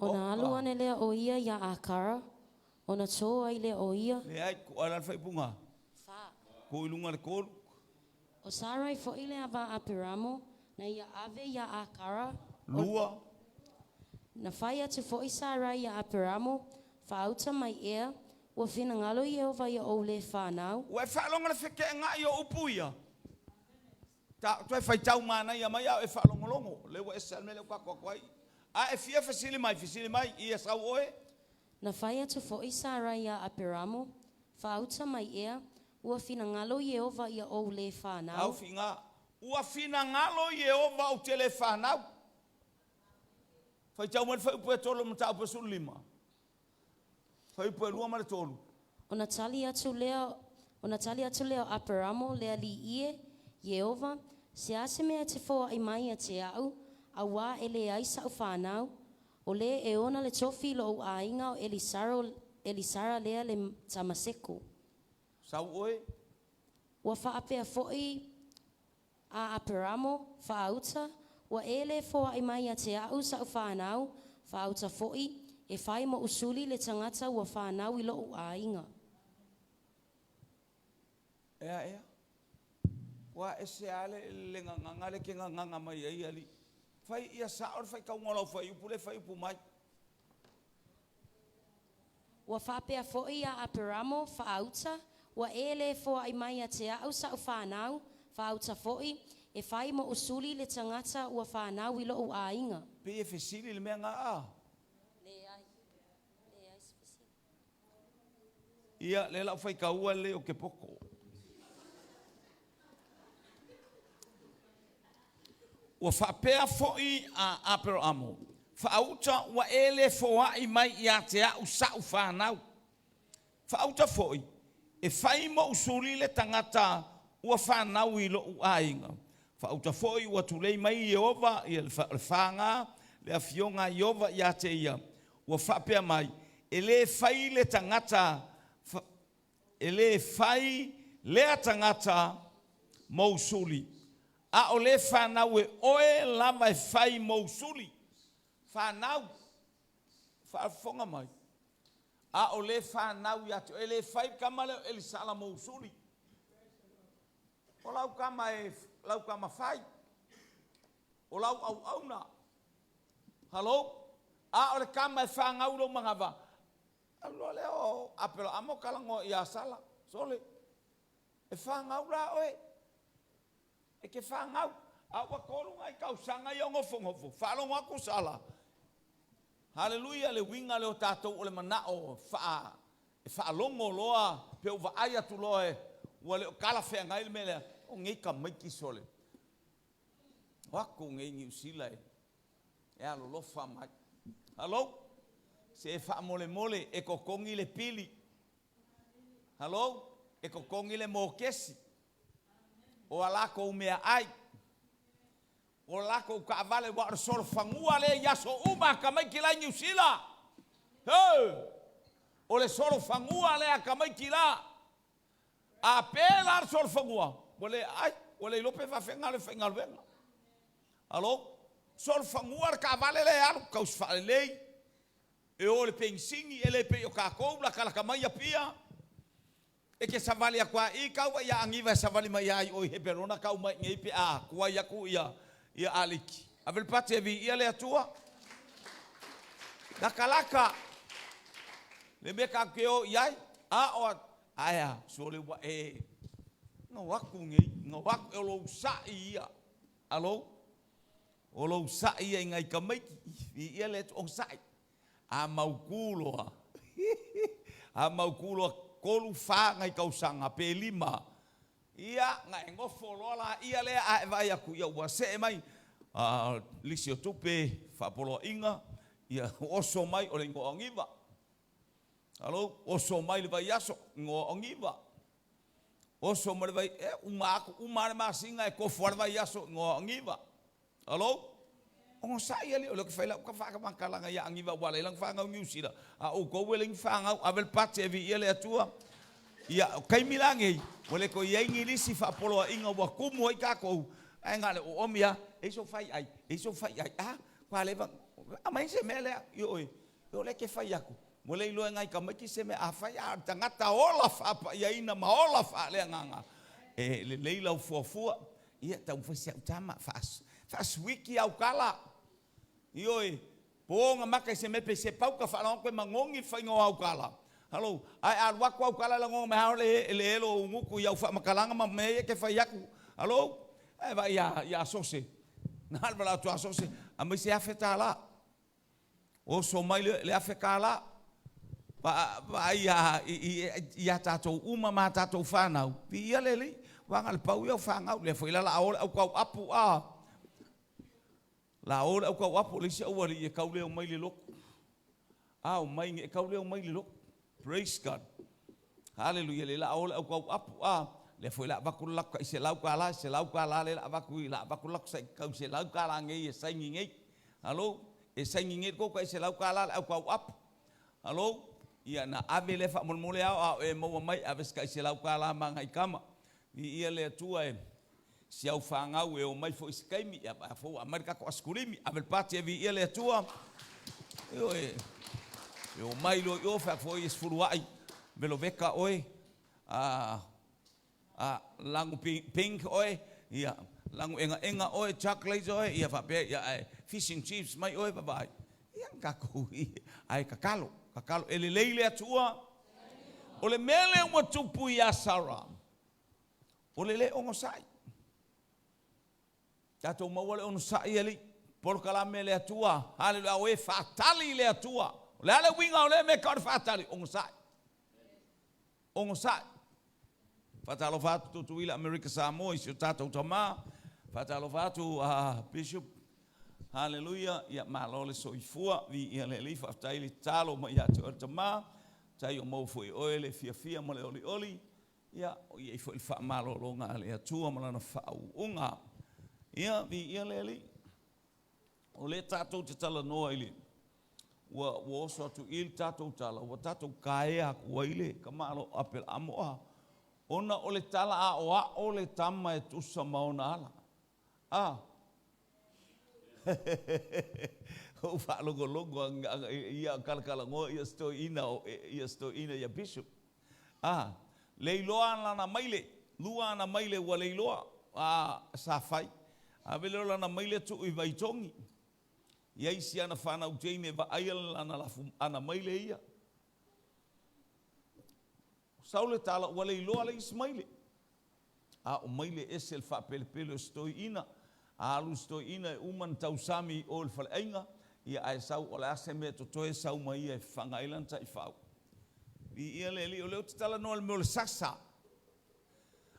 Ona alu ane lea o ia iā Akara, ona tō ai lea o ia. Leai, ko ala le faaipuga. Fa. Ko i luga le tolu. O Sarai foi le ava a Aperamo, na ia ave iā Akara, o. Lua. Na fai atu foi Sarai iā Aperamo, Faauta mai ea, ua finagalo Ieova ia ou le fanau. Ua e faalogo le feteenai o upu ia? Ta, toe faitau manaia mai a o e faalogologo, lea ua ese lava le mea lea ua tatou atu ai. A e fia fesili mai, fesili mai, ia sau oe. Na fai atu foi Sarai iā Aperamo, Faauta mai ea, ua finagalo Ieova ia ou le fanau. Tau figa, Ua finagalo Ieova ou te le fanau. Faitau mai le fuaiupu e tolu o Mataupu e 15. Fuaiupu e lua ma le tolu. Ona tali atu lea, ona tali atu lea o Aperamo, Le Alii e, Ieova, se a se mea e te foai mai ia te aʻu, auā e leai saʻu fanau, o le e ona le tofi i loʻu aiga o Elisara, Elisara lea le Tamaseko. Sau oe. Ua faapea foi a Aperamo, Faauta, ua e le foai mai ia te aʻu saʻu fanau, faauta foi, e fai moʻu suli le tagata ua fanau i loʻu aiga. Ea, ea. Ua ese lava le, le gagana lea e te gagana mai ai, alii. Fai ia sao le faitauga o lau fuaiupu lea e fuaiupu mai. Ua faapea foi ia Aperamo, Faauta, ua e le foai mai ia te aʻu saʻu fanau, faauta foi, e fai moʻu suli le tagata ua fanau i loʻu aiga. Pei e fesili le mea ga a? Leai. Leai se fesili. Ia, lea la u faitaua lelei o ke poto. Ua faapea foi a Aperamo, Faauta ua e le foai mai ia te aʻu saʻu fanau. Faauta foi, e fai moʻu suli le tagata ua fanau i loʻu aiga. Faauta foi ua tulei mai Ieova, ia le faga, le afioga a Ieova ia te ia, ua faapea mai, E le fai le tagata, e le fai lea tagata mou suli, a o le fanau e oe lava e fai mou suli. Fanau, faafofoga mai, a o le fanau ia te oe, e le fai le tama lea o Elisala mou suli. O lau tama e, lau tama fai, o lau auauna. Hello? A o le tama e fanau i lou manava, alu loa lea o Aperaamo talanoa ia Sala, Sole, e fanau la oe, e te fanau. A ua tolu nai tausaga ia o nofonofo, faalogo atu Sala, Haleluia, le uiga lea o tatou o le manao faa, e faalogo loa pe ou vaai atu loa e, ua le o talafeagai le mea lea, o nei tamaiti sole, o atu nei i Niu Sila e, e alolofa mai. Hello? Se faamolemole e totogi le pili. Hello? E totogi le mokesi o a lakou meaai. O lakou taavale ua o le solofanua lea i aso uma a tamaiti la i Niu Sila. Heu! O le solofanua lea a tamaiti la. A pe la le solofanua, ua le ai, ua le iloa pe faafefea ona alu e faigaluega. Alo? Solofanua le taavale lea e alu, tausi faalelei, e o i le penisini, e le pei o tatou latalata mai Apia. E te savali atu lava i i, tau ai ia Aniva e savali mai lava i o i Heperona tau mai i inei pe a tuai atu ia Aliki. Ave le pati e viia le Atua. Latalata le mea tatou te o i ai, a o ae a, sole ua e na o atu nei, na o atu, o lou sa'i ia. Alo? O lou sa'i ia i nai tamaiti, viia le Atua, onosai. A mautu loa, a mautu loa, 3, 4 nai tausaga pe 5, ia, na e nofo loa laia lea ae e vaai atu, ia ua see mai lisi o tupe, faapoloaiga, ia oso mai o le igoa o Aniva. Alo, oso mai le vaiaso, igoa o Aniva. Oso mai le vai, e uma atu, uma lava le masina e tofu lava le vaiaso, igoa o Aniva. Alo? Onosai alii, o lea ou te fai lau faamatalaga ia Aniva ua ala ai lana fanau i Niu Sila, a o outou e leai ni fanau, ave le pati e viia le Atua. Ia, o taimi la nei, ua le toe i ai ni lisi faapoloaiga ua tumu ai tatou, ae na o le oomi lava, e i ai sou faiai, e i ai sou faiai, a, ua leva, aumai se mea lea, ioe, o lea e te fai atu, ua le iloa e nai tamaiti se mea, afai a o le tagata ola faapaiaina ma ola faaleagaga, e lelei lau fuafua, Ia, taumafai si au tama, faasuiki au tala. Ioe, po na maka i se mea pe se pauka faalogo atu e manogi le faiga o au tala. Halo, ae a alu atu au tala e lagona mai lava le le elo o ugutu i au faamatalaga ma mea ia e te fai atu. Halo, ae vaai ia, ia Sose, na alu atu ia Sose, aumai se $1,000. Oso mai le $1,000. Vaai ia tatou uma ma a tatou fanau, viia le Alii, aua na o le pau ia o fanau, lea foi la o le a o le au tau apu, a. O le a o le au tau apu, o le isi aualii e tau le omai i le lotu. A omai nei, e tau le omai i le lotu. Praise God. Haleluia, lea la o le au tau apu, a, lea foi la avatu le latou tai $100, $100 lea la avatu i la avatu le latou tai $100 nei e saini nei. Alo, e saini nei le tou tai $100 le au tau apu. Alo, ia na ave lea faamolemole ao a o e maua mai ave se tai $100 ma nai tama. Viia le Atua e si au fanau e omai foi i se taimi, ia a fou aumai le tatou asikulimi, ave le pati e viia le Atua. Ioe, e omai loa i o, fai atu foi e sefuluai veloveka oe, a, a, lanu pink oe, ia, lanu egaega oe, chocolate oe, ia faapea, ia, ae fish and chips mai oe, vaavaai. Ia, tatou, ae tatalo, tatalo, e lelei le Atua. O le mea lea ua tupu ia Sara, O le le onosai. Tatou maua le onosai, alii. Polokalame le Atua. Haleluia. A o e faatali i le Atua. O le a le uiga o lea mea tau o le faatali? Onosai. Onosai. Faatalofa atu Tutuila Amerika Samoa i si o tatou tama. Faatalofa atu a Bishop. Haleluia. Ia malo le soifua. Viia le Alii. Faafetai le tatalo mai ia te oe le tama. Tai o maua foi e oe le fiafia ma le olioli. Ia, o i ai foi le faamalologa a le Atua ma Lana faauuga. Ia, viia le Alii. O lea tatou te talanoa i le, ua, ua oso atu i le tatou tala, ua tatou kaea atu ai le tamaloa Aperaamo, a, ona o le tala aoao le tama e tusa ma ona ala. A. Ou faalogologo ia talatalanoa ia se toeaina ia se toeaina ia Bishop. A, le iloa lana maile, lua ana maile ua le iloa, a sa fai. Ave lea o lana maile tuu i Vaitogi. I ai si ana fanau teine e vaaia lana lafu ana maile ia. Sau le tala ua le iloa le isi maile. A o maile ese le faapelepele o se toeaina, a alu se toeaina e uma ona tausami i o i le faleaiga, ia ae sau o le a se mea e totoe sau ma ia e fafaga ai lana taifau. Viia le Alii, o lea ou te talanoa i le mea o le sasa.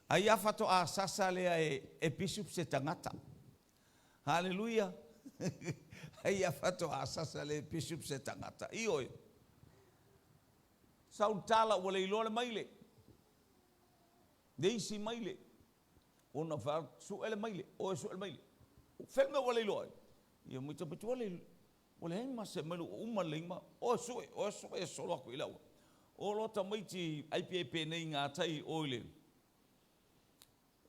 Ai a faatoa sasa lea e bishop se tagata. Haleluia! Ai a faatoa sasa lea e bishop se tagata. Ioe. Sau le tala ua le iloa le maile. Le isi maile, ona fai atu, sue le maile, o e sue le maile. Fea le mea ua le iloa ai? Ia mai tamaiti ua le ua leai ma se maile ua uma le ma oe sue, oe sue e solo atu i le aua. O loa tamaiti ai pe penei gatai o i le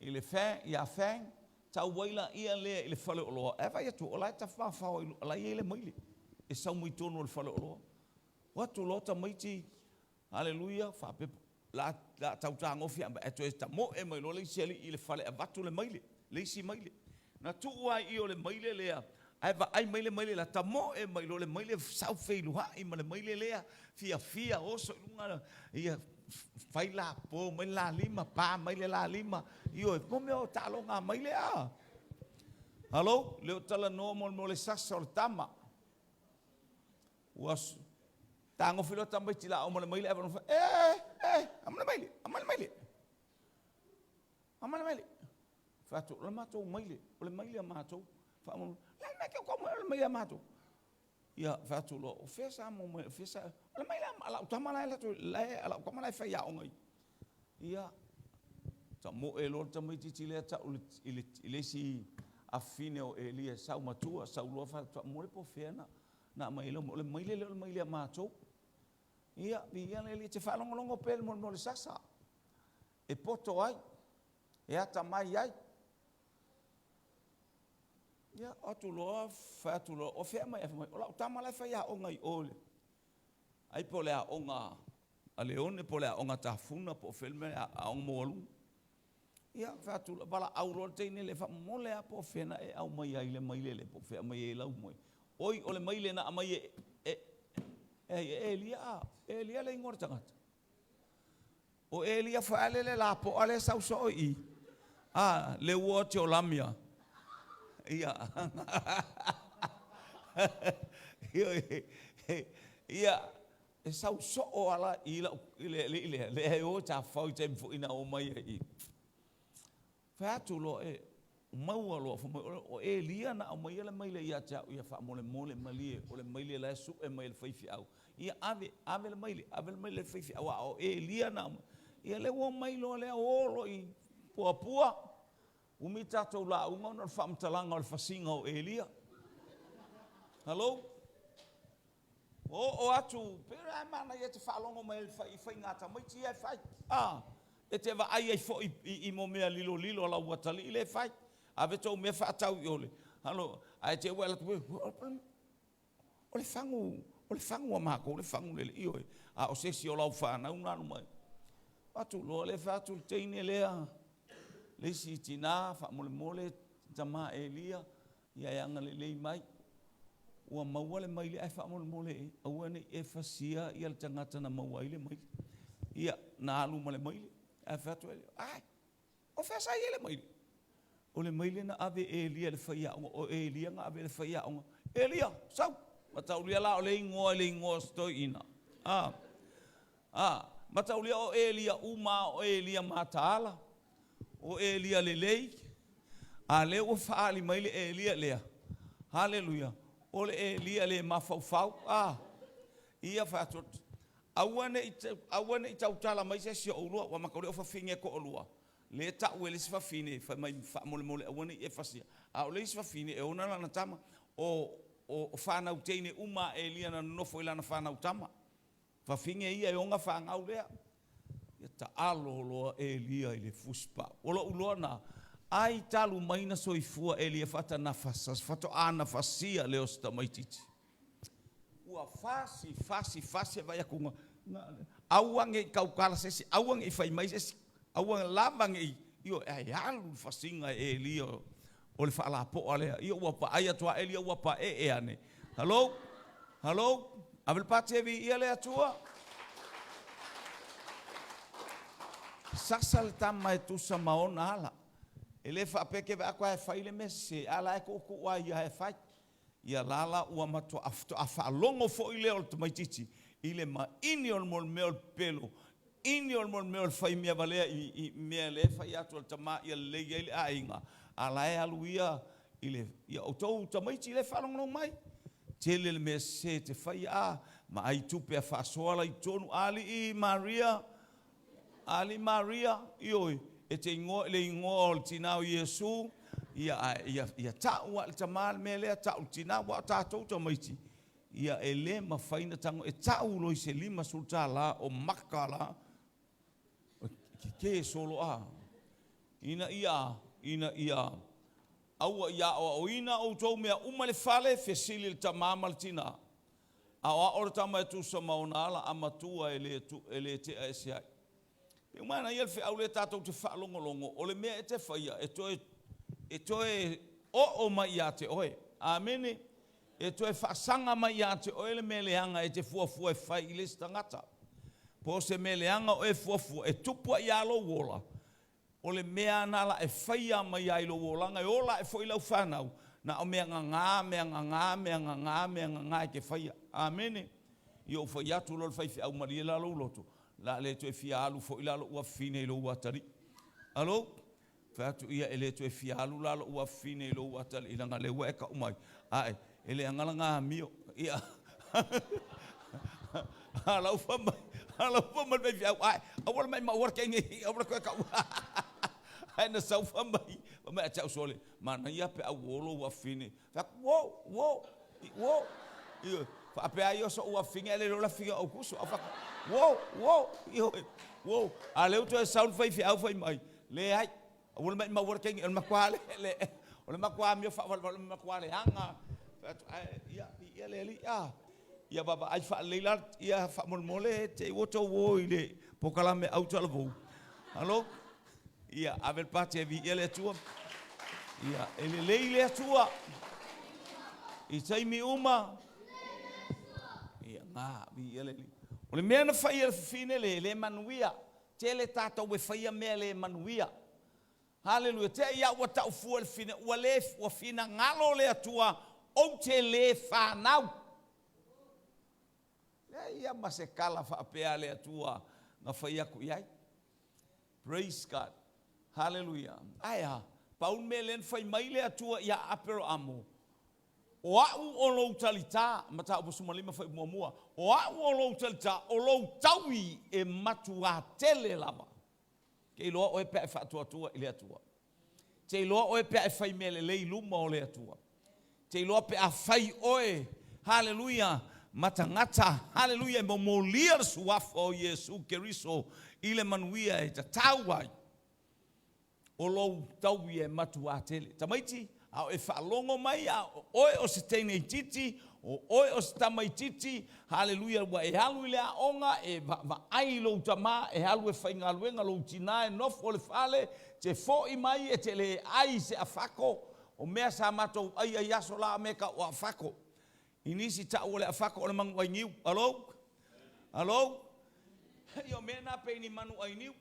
i le Fang, ia Fang, tau ai laia lea i le faleoloa, ae vaai atu, o la e tafafao ai, o la e i ai le maile e sau mai totonu o le faleoloa. O atu loa tamaiti, haleluia, faapea, la, la tau tagofi lava, ae toe tamoe mai loa le isi alii i le fale e avatu le maile, le isi maile. Na tuu lava i i o le maile lea, ae vaai mai le maile la, tamoe mai loa le maile, sau feiloai ma le maile lea, fiafia, oso i luga, ia, fai lapo mai le la lima, pa mai le la lima, ioe, mo mea o taaloga mai lea. Halo, le o talanoa mo le mea o le sasa o le tama. Ua tagofi loa tamaiti la o ma le maile, ae e, e, aumai le maile, aumai le maile, aumai le maile. Fai atu, o le matou maile, o le maile a matou. Faamalo, le a le mea e te tau mai o le maile a matou? Ia, fai atu loa, o fea sa mo mai, o fea sa, o le maile a lau tama la e alu atu, la lau tama la e faiaoga i. Ia, tamoe loa le tamaitiiti lea tau i le, i le isi afafine o Elia e sau matua, sau loa faamomoli po o fea na, na aumai ai lau, o le maile lea o le maile a matou. Ia, viia le Alii, e te faalogologo pea i le molimoli sasa, e poto ai, e atamai ai. Ia, o atu loa, fai atu loa, o fea mai, fai mai, o lau tama la e faiaoga i o, ai po o le aoga a Leone, po o le aoga a Tafuna, po o fea le mea, aoga maualuga. Ia, fai atu loa, valaau loa le teine lea, faamomole lava po o fea na e aumai ai le maile lea, po o fea aumai ai lau maile. Oi, o le maile na aumai e, e, e, e Elia, a, Elia le igoa o le tagata. O Elia foi le lapoa lea sau soo i i. A, le ua o Teolamia. Ia. Ia, e sau soo ala i lau i le alii lea, lea e o e tafafao i taimi foi na o mai ai i. Fai atu loa e, maua loa, fai mai, o Elia na aumaia le maile ia te au, ia faamolemole malie, o le maile la e sue mai e le faifeau. Ia ave, ave le maile, ave le maile i le faifeau, a o Elia na aumai. Ia lea ua omai loa lea o loa i Puapua, umi tatou lauga ona o le faamatalaga o le fasiga o Elia. Hello? Oo atu, pei la e manaia e te faalogo mai i faiga tamaiti ia e fai. Ah, e te vaai ai foi i mo mea lilolilo a lau atalii lea e fai. Ave tou mea faatau i ole. Halo, ae te ua alu atu, o le fagu, o le fagu a matou le fagu lele, ioe, a o se isi o lau fanau na alu mai. Atu loa le fai atu le teine lea, le isi tinā, faamolemole, tama Elia, ia e agalelei mai. Ua maua le maile ae faamolemole e, aua ne i e fasia ia le tagata na maua ai le maile. Ia, na alu ma le maile. Ae fai atu Elia, ai, o fea sa i ai le maile? O le maile na ave e Elia i le faiaoga, o Elia na ave i le faiaoga. Elia, sau! Mataulia la o le igoa i le igoa o se toeaina. A, a, mataulia o Elia uma, o Elia mataala, o Elia lelei, a lea ua faaali mai le Elia lea. Haleluia. O le Elia le mafaufau. A, ia fai atu, aua ne i, aua ne i tautala mai se isi o oulua, ua mataulia o fafine e toalua. Le tau e le isi fafine, fai mai faamolemole aua ne i e fasia. A o le isi fafine e ona lana tama. O, o, o fanau teine uma a Elia na nonofo i lana fanau tama. Fafine ia e ona fanau lea. Ia taalo loa Elia i le fusipau. O lou iloa na, ai talu mai na soifua Elia faatoa na fasia lea o se tamaitiiti. Ua fasi, fasi, fasi e vaai atu na, aua ne i tautala se isi, aua ne i fai mai se isi, aua lava ne i, ioe, ae alu le fasiga e Elia o le faalapoa lea. Ia ua vaai atu a Elia ua paee ane. Hello? Hello? Ave le pati e viia le Atua. Sasa le tama e tusa ma ona ala. E le faapea ke vaai atu e fai le mea sese, a la e tuutuu a ia e fai. Ia la la ua matua faatoa faalogo foi lea o le tamaitiiti i le maini o le mea o le pepelo, ini o le mea o le fai mea valea i mea lea e fai atu e le tama ia lelei ai le aiga, a la e alu ia i le, ia outou tamaiti lea e faalogologo mai. Tele le mea sese te fai a, vaai tupe a faasoa la i totonu, Alii Maria, Alii Maria, ioe, e te igoa i le igoa o le tinā o Iesu, Ia, ae ia, ia ta'u a i le tamā le mea lea, ta'u i le tinā, aua o tatou tamaiti, ia e le mafai ona tago, e ta'u loa i se 50 tala o maka la, ke solo a, ina ia, ina ia aua ia aoaoina outou mea uma i le fale, fesili i le tamā ma le tinā. Aoao le tama e tusa ma ona ala, a matua e le, e le tea ese ai. Pe manaia le feau lea tatou te faalogologo, o le mea e te faia, e toe, e toe oo mai ia te oe. Amene. E toe faasaga mai ia te oe le mea leaga e te fuafua e fai i le isi tagata. Po o se mea leaga o e fuafua e tupu ai ia lou ola, o le mea na la e faia mai ai lou olaga e ola ae foi lau fanau, na o mea gagā, mea gagā, mea gagā, mea gagā e te faia. Amene. Ia ou fai atu loa le faifeau malie la lou loto, la le toe fia alu foi la lou afafine i lou atalii. Alo? Fai atu ia e le toe fia alu la lou afafine i lou atalii leaga lea ua e kau mai. Ae, e leaga lana amio. Ia. A lau fa mai, a lau fa mai le faifeau, ae, aua le maimau ala kei nei, aua le toe kau. Ae na sau fa mai, fa mai a te au sole, manaia pe au o lou afafine. Fai atu, wo, wo, wo. Ioe, faapea ai o so'u afafine ae le iloa le afafine o Aukuso. Au fai atu, wo, wo, ioe, wo. A lea ua toe sau le faifeau fai mai, leai, aua le maimau ala kei nei, o le matua le, le, o le matua amio faavalavala, o le matua leaga. Fai atu, ae, ia, viia le Alii, a. Ia vaavaai faalelei la, ia faamolemole te i ua outou o i le polokalame autalavou. Alo? Ia, ave le pati e viia le Atua. Ia, e lelei le Atua. I taimi uma. Ia, ngā, viia le Alii. O le mea na fai e le fafine le, le manuia. Tele tātou e faia mea le manuia. Haleluia. Tea ia ua tau fua le fafine, ua le, ua finagalo le Atua, ou te le fanau. Leai ia ma se tala faapea a le Atua na fai atu i ai. Praise God. Haleluia. Ae a? Pau le mea lea na fai mai le Atua ia Aperamo, o a'u o lou talitā, Mataupu 15 fuaiupu muamua, o a'u o lou talitā, o lou taui e matuā tele lava. Te iloa oe pe a e faatuatua i le Atua. Te iloa oe pe a e fai mea lelei i luma o le Atua. Te iloa pe a fai oe, haleluia, ma tagata, haleluia, e momolia le suafa o Iesu Keriso i le manuia e tatau ai. O lou taui e matuā tele. Tamaiti, a o e faalogo mai, a o oe o se teine itiiti, o oe o se tama itiiti, haleluia, ua e alu i le aoga, e vaavaai i lou tamā, e alu e faigaluega lou tinā e nofo i le fale, te fo'i mai e te le ai i se afako, o mea sa matou aia i aso la a mea e tau o afako. I nisi ta'u o le afako o le manu ai niu. Alo? Alo? Ia o mea na pei ni manu ai niu.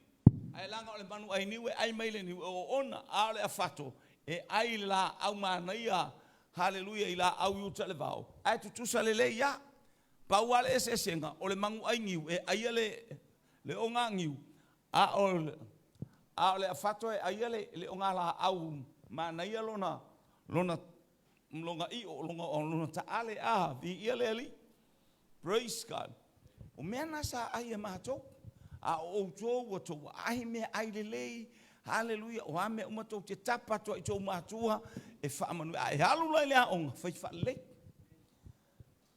Ae laga o le manu ai niu e ai mai le niu e oona, a o le afato e ai i le laau manaia, haleluia, i laau i uta i le vao, ae tutusa lelei a. Pau lava le eseesega, o le manu ai niu e aia le, le oganiu, a o, a o le afato e aia le, le ogalaau manaia lona, lona, lona io, lona, lona taale, a, viia le Alii. Praise God. O mea na sa ai e matou. A o outou ua tou aai mea ai lelei. Haleluia. O a mea uma tou te tapa atu ai i tou matua e faamanuia. A e alu la i le aoga, fai faalelei.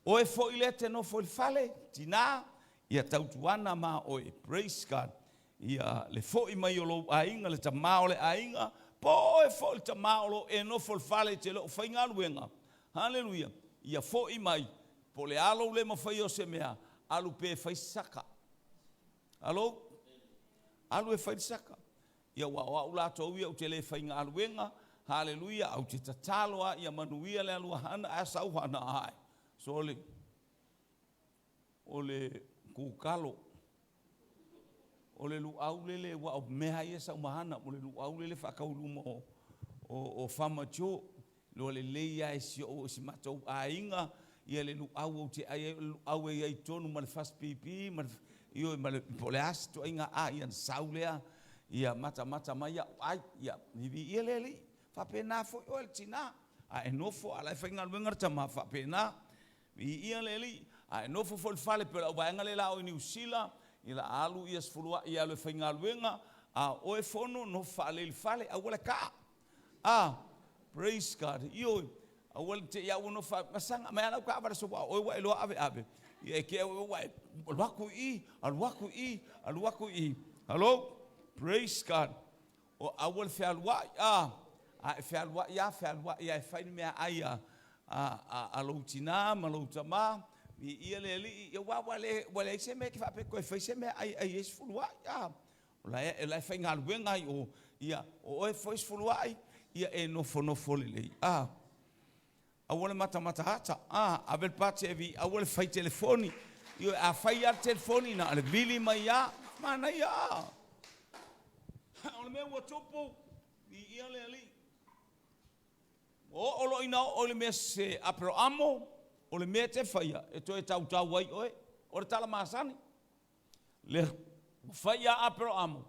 Oe foi lea te nofo i le fale, tinā, ia tautuana ma oe. Praise God. Ia le foi mai o lou aiga, le tamā o le aiga, po o oe foi le tamā o lo o e nofo i le fale e te le o faigaluega. Haleluia. Ia foi mai, po o le a lou le mafaia o se mea, alu pea e fai se saka. Alo? Alu e fai le saka. Ia aua o au latou ia ou te le faigaluega, haleluia, ae ou te tatalo lava ia manuia le alu a hana, ae sau hana ae. Sole, o le kukalo, o le luau lele, ua o mea ia sau ma hana, o le luau lele faatau i luma o, o, o Farmer Joe. Loa lelei lava e si ou, si matou aiga, ia le luau ou te ai ai, o le luau e i ai tonu ma le fasipipi, ma le, ioe, ma le, po o le a se ituaiga a, ia na sau lea, ia matamata mai au ai, ia, viia le Alii. Faapena foi oe le tinā, a e nofo a o la e faigaluega le tama, faapena. Viia le Alii. A e nofo foi i le fale pei o le auvaega lea la o i Niu Sila, ia la alu ia sefuluai e alu e faigaluega, a o oe fono, nofo faalelei i le fale, aua le kaa. A. Praise God. Ioe, aua le te i au ono wha, masanga, mai ala ka avara so wa, oe wa e loa ave ave. Ia e ke au wa e, alu aku i, alu aku i, alu aku i. Hello? Praise God. O aua le fealuai, a, a e fealuai a, fealuai a e fai le mea ai a, a, a, a lou tinā ma lou tamā, i ia le alii, ia ua, ua le, ua leai se mea e te faapea e toe fai se mea ai, ai e sefuluai, a. O la e, o la e faigaluega ai o, ia, o oe foi sefuluai, ia e nofonofo lelei, a. Aua le matamata ata, a, ave le pati e vi, aua le fai telefoni. Ioe, a fai lava le telefoni, na o le vili mai lava, manaia a. O le mea ua tupu, viia le Alii. Ua oo loa ina oo i le mea se Aperamo, o le mea e te faia, e toe tautau ai oe. O le tala masani. Lea ua fai ia Aperamo,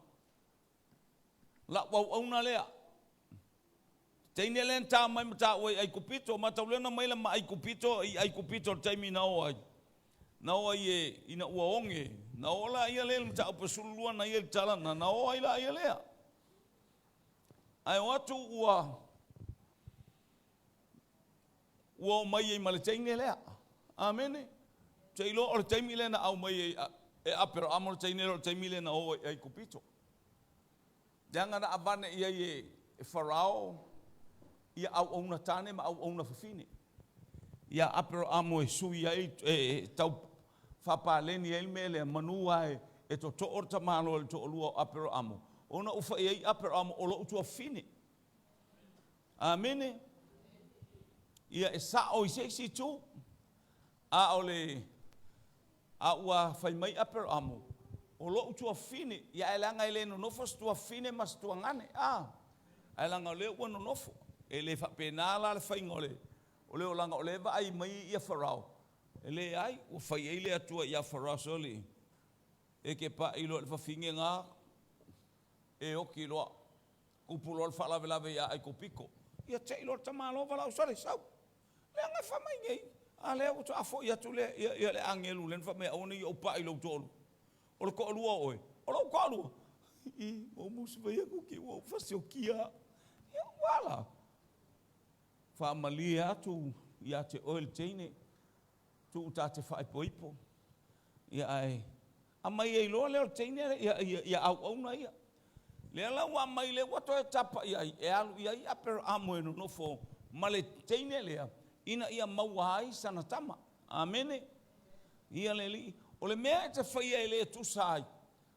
La'u auauna lea. Teine lea na ta mai ma taua i Aikupito, matau lea na mai la ma Aikupito i Aikupito i le taimi na o ai. Na o ai e, ina ua oge, na o la ia lea i le mataupu e 12 na ia i le tala na, na o ai la ia lea. Ae o atu ua, ua o mai ai ma le teine lea. Amene. Te iloa o le taimi lea na aumai ai e Aperamo le teine lea o le taimi lea na o ai i Aikupito. Leaga na avane i ai e Farao ia auauna tane ma auauna fafine. Ia Aperamo e sui ai, e tau faapaleni ai le mea lea, manu lava e totoo le tamaloa i le toalua o Aperamo, ona ua fai ai Aperamo o lou tuafafine. Amene. Ia e sao i se isi itu, a o le a ua fai mai Aperamo, o lou tuafafine, ia ae leaga e le nonofo se tuafafine ma se tuagane, a, ae leaga o lea ua nonofo. E le faapena la le faiga o le, o le olaga o lea e vaai mai ia Farao, e leai, ua fai ai le Atua ia Farao, sole, e te pai loa i le fafine na, e oti loa. Tupu loa le faalavelave ia Aikupito, ia te i loa le tamaloa valaau, sole, sau! Leaga e fai mai nei, a lea ua toa foi atu le, ia, ia le agelu lea na fai mai, aua ne i ou pai i lou toalua. O le toalua o oe, o lou toalua. I, ma ou musu mai aku ki ua ou fasiokia. Ia, ua ala. Faamalie atu ia te oe le teine, tuu ta te faaipoipo. Ia ae aumai ai loa lea o le teine ia, ia, ia auauna ia. Lea la ua aumai lea ua toe tapa i ai, e alu i ai Aperamo e nonofo ma le teine lea, ina ia maua ai sana tama. Amene. Ia le Alii. O le mea e te faia e le tusa ai,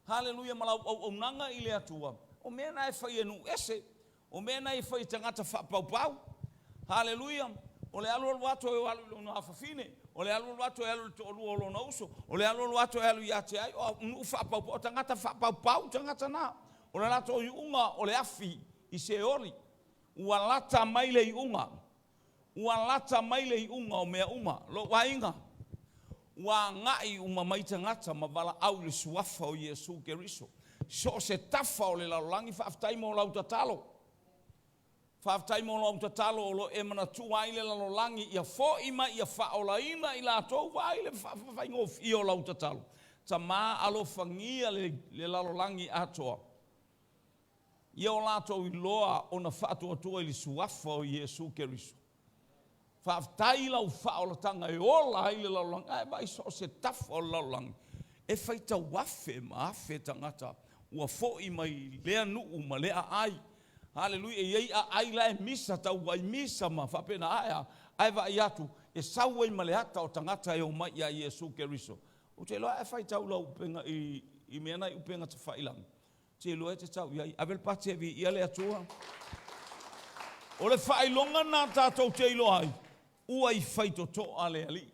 haleluia, ma lau auaunaga i le Atua, o mea na e fai e nuu ese, O mea na e fai e tagata faapaupau. Haleluia! O le alu alu atu e alu i lona afafine, o le alu alu atu e alu i le toalua o lona uso, o le alu alu atu e alu ia te ai, o nuu faapaupau, o tagata faapaupau tagata na. O le latou iuga o le afi i Seoli. Ua lata mai le iuga. Ua lata mai le iuga o mea uma. Lou aiga, ua agai uma mai tagata ma valaau i le suafa o Iesu Keriso. So o se tafa o le lalolagi, faafetai mo lau tatalo. Faafetai mo lau tatalo o lo o e manatua ai le lalolagi ia foi mai ia faaolaina i latou. Vaai le faigofie o lau tatalo. Tama alofagia le, le lalolagi atoa. Ia o latou iloa ona faatuatua i le suafa o Iesu Keriso. Faafetai i lau faaolataga e ola ai le lalolagi, ae vaai so o se tafa o le lalolagi, e faitau afe ma afe tagata ua foi mai lea nuu ma lea aai. Haleluia, e i ai aai la e misa tau ai misa ma faapena ae a, ae vaai atu, e sau ai ma le ata o tagata e omai ia Iesu Keriso. Ou te iloa a e faitau lau upega i, i mea na i upega tafailagi, Te iloa e te tau i ai. Ave le pati e viia le Atua. O le faailoga lena tatou te iloa ai, ua i faitotoa le Alii.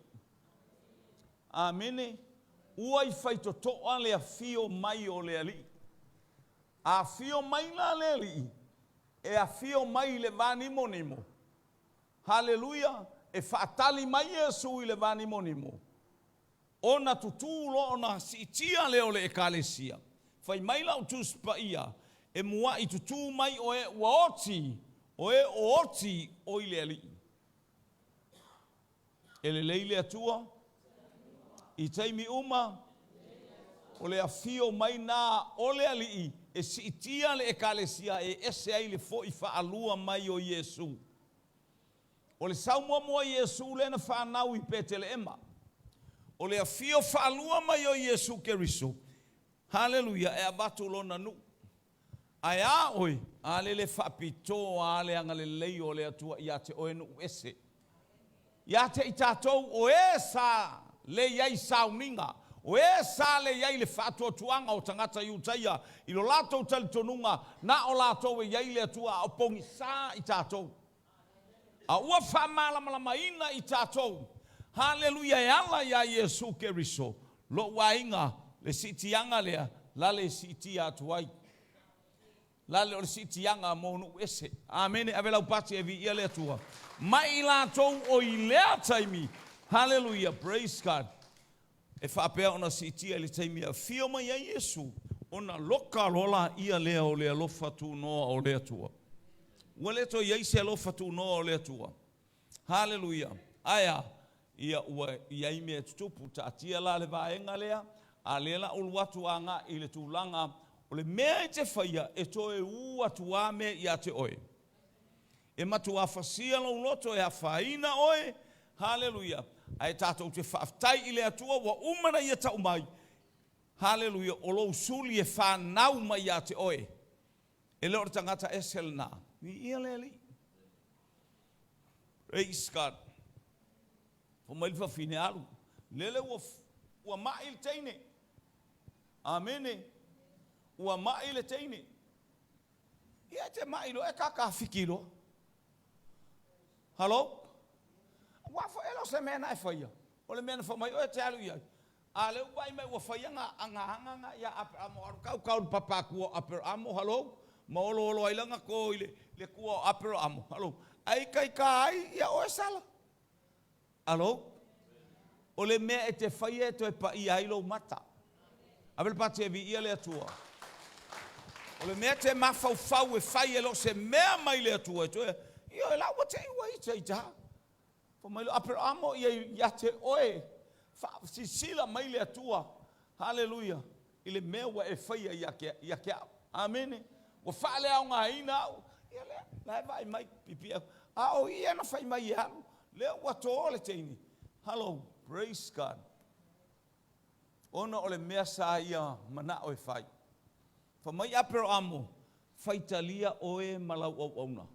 Amene. Ua i faitotoa le afio mai o le Alii. A afio mai la le Alii, e afio mai i le va nimonimo. Haleluia! E faatali mai Iesu i le va nimonimo. Ona tutū loa ona siitia lea o le Ekalesia. Fai mai lau Tusi Paia, E muaʻi tutū mai o e ua oti, o e o oti oi le Alii. E lelei le Atua i taimi uma, o le afio mai na o le Alii e siitia le Ekalesia e ese ai le foʻi faalua mai o Iesu. O le sau muamua o Iesu lea na fanau i Peteleema. O le afio faalua mai o Iesu Keriso, haleluia, e avatu lona nuu. Ae a oe, a lele faapitoa a le agalelei o le Atua ia te oe nuu ese. Ia te i tatou o e sa le i ai sauniga, o e sa le i ai le faatuatuaga o tagata Iutaia i lo latou talitonuga na o latou e i ai le Atua a o pogisa i tatou. A ua faamalamalamaina i tatou, haleluia, e ala iā Iesu Keriso, lou aiga, le siitiaga lea, lale siitia atu ai. Lale o le siitiaga mo nuu ese. Amene, ave lau pati e viia le Atua. Mai i latou o i lea taimi, haleluia, praise God, e faapea ona siitia i le taimi e afio mai ai Iesu, ona loka loa laia lea o le alofa tunoa o le Atua. Ua le toe i ai se alofa tunoa o le Atua. Haleluia. Ae a? Ia ua i ai mea e tutupu, taatia la le vaega lea, a lea la ulu atu agai i le tulaga o le mea e te faia e toe u atu a mea ia te oe. E matua fasia lou loto e afaina oe, haleluia, ae tatou te faafetai i le Atua ua uma na ia tau mai, haleluia, o lou suli e fanau mai ia te oe. E le o le tagata ese lena. Viia le Alii. Praise God. Fai mai le fafine alu. Lele ua, ua mai le teine. Amene. Ua mai le teine. Ia e te mai loa e kakafiki loa. Halo? Ua fo e lo se mea na e faia. O le mea na fai mai oe te alu i ai. A lea ua vaai mai ua fai aga aga aga ia Aperamo alu kau kau le papakua o Aperamo, halo? Ma oloolo ai lana ko i le, le kua o Aperamo, halo? Ai ikaika ai ia oe sala. Alo? O le mea e te faia e toe paia ai lou mata. Ave le pati e viia le Atua. O le mea te mafaufau e fai e le o se mea mai le Atua e toe, ioe la ua te i ua ita ita. Fai mai loa Aperamo ia ia te oe, faasilasila mai le Atua, haleluia, i le mea ua e faia ia te, ia te au. Amene. Ua faaleaogaina au. Ia lea, la e vaai mai, pipii A o ia na fai mai e alu, lea ua tō le teine. Hello, praise God. Ona o le mea sa ia manao e fai. Fai mai Aperamo, faitalia oe ma lau auauna.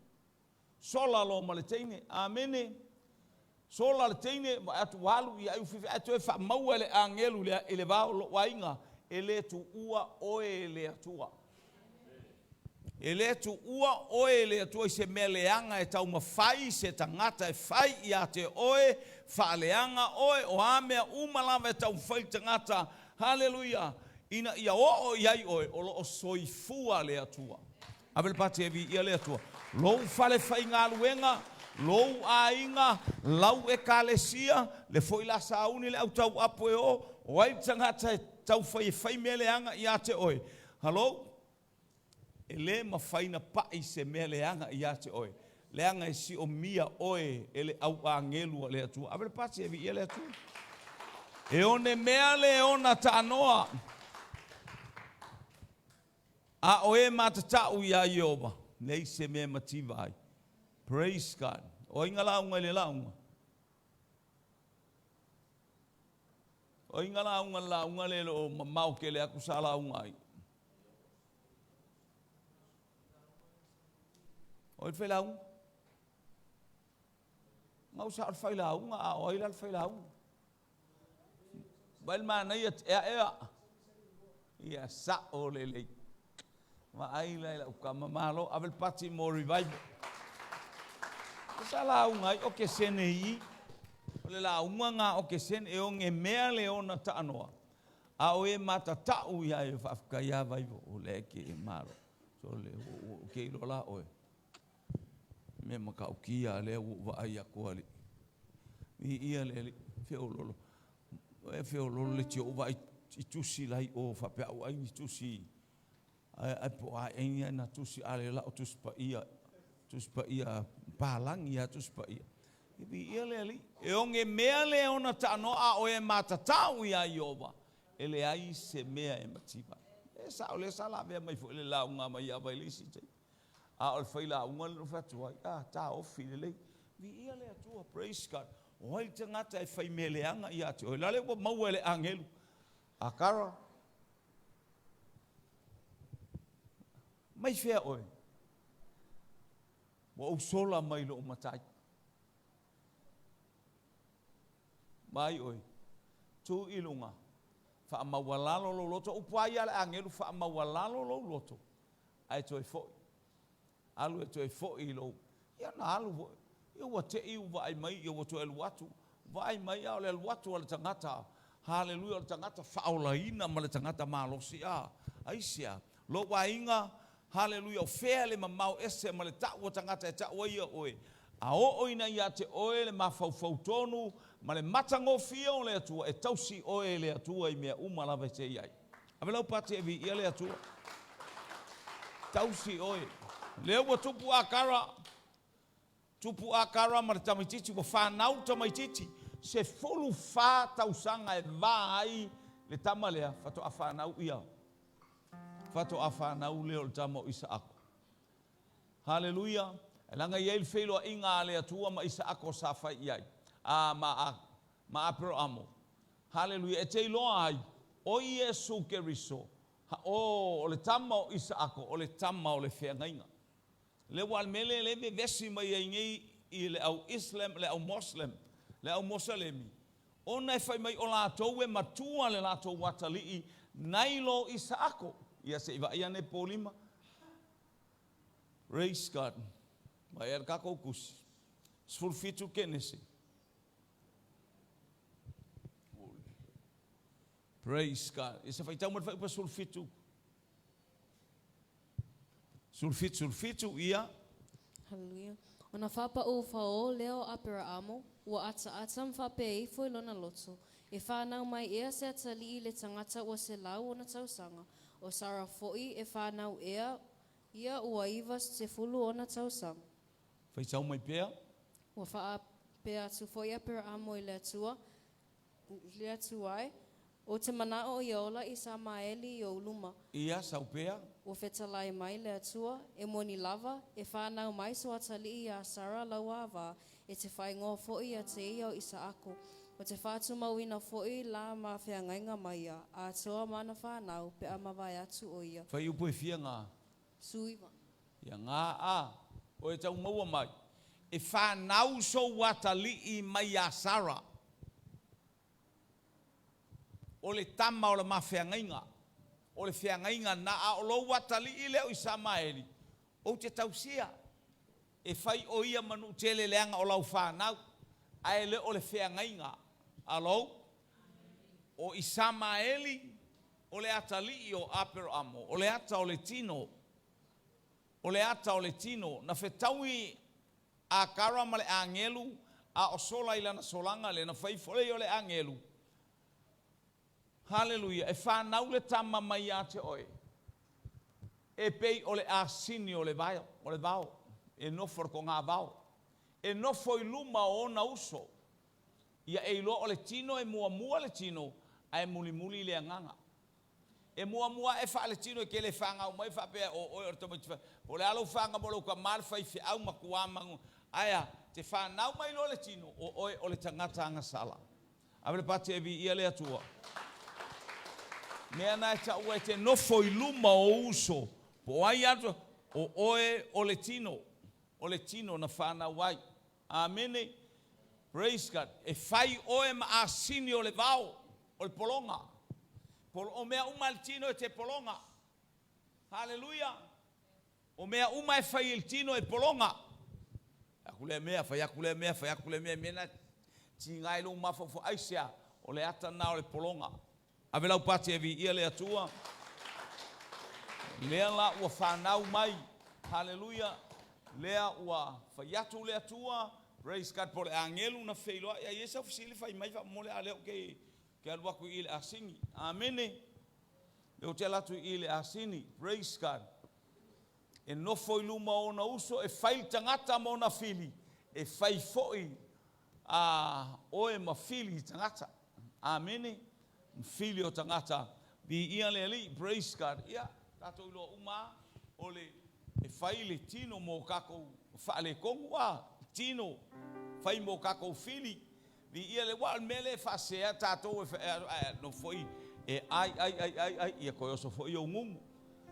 Sola loa ma le teine. Amene. Sola le teine, vaai atu ua alu ia ai ufifi, ae toe faamaua e le agelu i le va o lou aiga, e le tuua oe e le Atua. E le tuua oe e le Atua i se mea leaga e taumafai se tagata e fai ia te oe, faaleaga oe, o a mea uma lava e taumafai le tagata, haleluia, ina ia oo i ai oe, o lo o soifua le Atua. Ave le pati e viia le Atua. Lou fale faigaluega, lou aiga, lau ekalesia, le foi la sauni le au tauapu e o, o ai le tagata e taufai e fai mea leaga ia te oe. Halo? E le mafai na pai se mea leaga ia te oe. Leaga e siomia oe e le au agelu a le Atua. Ave le pati e viia le Atua. E one mea le ona taanoa. A o e matatau iā Ieova, leai se mea e mativa ai. Praise God. O ai na lauga i le lauga? O ai na lauga i le lauga le o mamao tele atu sa lauga ai? O ai le failauga? Gau sa o le failauga, a o ai la le failauga? Vai le manaia ea ea. Ia sa'o lelei. Vaai la i lau tama malo, ave le pati mo revival. Sa lauga ai o ke sene i. O le lauga ngā o ke sene e o nge mea le ona taanoa. A o e matatau ia e faafetai a vai o le ke e malo. So le o ke ilo la oe. Me matautia lea ua ou vaai atu alii. Viia le Alii, feoloolo. E feoloolo le tio vaai i tusi lai o faapea au ai ni tusi ai ai po ai ai ni na tusi a le lao tusi paia tusi paia palangi a tusi paia. Viia le Alii. E oge mea le ona taanoa a o e matatau iā Ieova, e leai se mea e mativa. E sao lea sa lavea mai foi le lauga mai ia vai le isi taimi. A o le failauga lea na ou fai atu ai, a, taofi lelei. Viia le Atua, praise God. O ai le tagata e fai mea leaga ia te oe? La lea ua maua e le agelu. Akara, mai fea oe? Ua ou sola mai lou matai. Mai oe, tu i luga, faamaualalo lou loto. Upu a ia a le agelu, faamaualalo lou loto, ae toe foi. Alu e toe foi i lou, ia na alu foi. Ia ua te i ua vaai mai, ia ua toe alu atu. Vaai mai, a o le alu atu a le tagata, haleluia, o le tagata faaolaina ma le tagata malosi. A, aisea? Lou aiga, haleluia, o fea le mamao ese ma le ta'u a tagata e ta'u ai ia oe, a oo ina ia te oe le mafaufau tonu ma le matagofie o le Atua, e tausi oe e le Atua i mea uma lava e te i ai. Ave lau pati e viia le Atua. Tausi oe. Lea ua tupu Akara, tupu Akara ma le tamaitiiti, ua fanau le tamaitiiti, 14 tausaga e va ai le tama lea, faatoa fanau ia. Faatoa fanau lea o le tama o Isaako. Haleluia! Leaga e i ai le feiloaiga a le Atua ma Isaako sa fai i ai, a, ma, a, ma Aperamo. Haleluia! E te iloa ai, o Iesu Keriso, ha, o, o le tama o Isaako, o le tama o le feagaiga. Lea ua le mea lea lea e vevesi mai ai nei i le au Islam, le au Moslem, le au Mosalemi, ona e fai mai o latou e matua le latou atalii nai lo Isaako. Ia se i vaai ane po lima. Praise God. Vaai le tatou tusi. 17 Kenese. Praise God. Ia se faitau mai le fuaiupu 17. 17, 17, ia. Haleluia. Ona faapaū Faoʻo lea o Aperaamo, ua ataata ma faapea ifo i lona loto, E fanau mai ea se atalii i le tagata ua 100 ona tausaga, o Sara foi e fanau ea ia ua 90 ona tausaga. Faitau mai pea. Ua faapea atu foi Aperaamo i le Atua, le Atua e, Ou te manao ia ola Isamaeli i ou luma. Ia, sau pea. Ua fetalai mai le Atua, e moni lava, e fanau mai so atalii iā Sara lau āvā, e te faaigoa foi ia te ia o Isaako. O te faatumauina foi la ma feagaiga ma ia, atoa ma ana fanau, pe a mavae atu o ia. Fuaiupu e fia ngā? 19. Ia ngā a, o e tau maua mai, e fanau sou atalii mai iā Sara. O le tama o le ma feagaiga, o le feagaiga na a o lou atalii lea o Isamaeli, ou te tausia, e fai o ia ma nuu tele leaga o lau fanau, ae le o le feagaiga a lou. O Isamaeli o le atalii o Aperamo, o le ata o le tino, o le ata o le tino, na fetaui Akara ma le agelu, a o sola i lana solaga lea, na fai foi lea o le agelu. Haleluia! E fanau le tama mai ia te oe, e pei o le asini o le vao, o le vao, e nofo le togavao, e nofo i luma o ona uso. Ia e iloa o le tino e muamua le tino, ae mulimuli le agaga. E muamua ae faaletino e te le fagau mai faapea o oe o le tamaiti fai. Po o le a lou faga mo lou tama le faifeau matua manu. Ae a, te fanau mai loa le tino, o oe o le tagata agasala. Ave le pati e viia le Atua. Mea na e taua e te nofo i luma o uso. Po o ai atu, o oe o le tino. O le tino na fanau ai. Amene. Praise God. E fai oe ma asini o le vao, o le pologa. O mea uma le tino e te pologa. Haleluia. O mea uma e fai e le tino e pologa. Aku lea mea, fai aku lea mea, fai aku lea mea, mea na tiga i lou mafaufau. Aisea, o le ata na o le pologa. Ave lau pati e viia le Atua. Lea la ua fanau mai. Haleluia. Lea ua fai atu le Atua. Praise God. Po le agelu na feiloai. Ai e sau fesili fai mai faamomole a lea o ke ke alu atu i le asini. Amene. Lea o te alu atu i le asini. Praise God. E nofo i luma o ona uso, e fai le tagata ma ona fili, e fai foi a oe ma fili i tagata. Amene. Fili o tagata. Viia le Alii. Praise God. Ia, tatou iloa uma o le e fai le tino mo tatou faaletonu a. tino, fai mo kakou fili. Viia le aua o le mea lea e faasea tatou e ae nofo foi e ai ai ai ai ai ia toe oso foi ou gugu.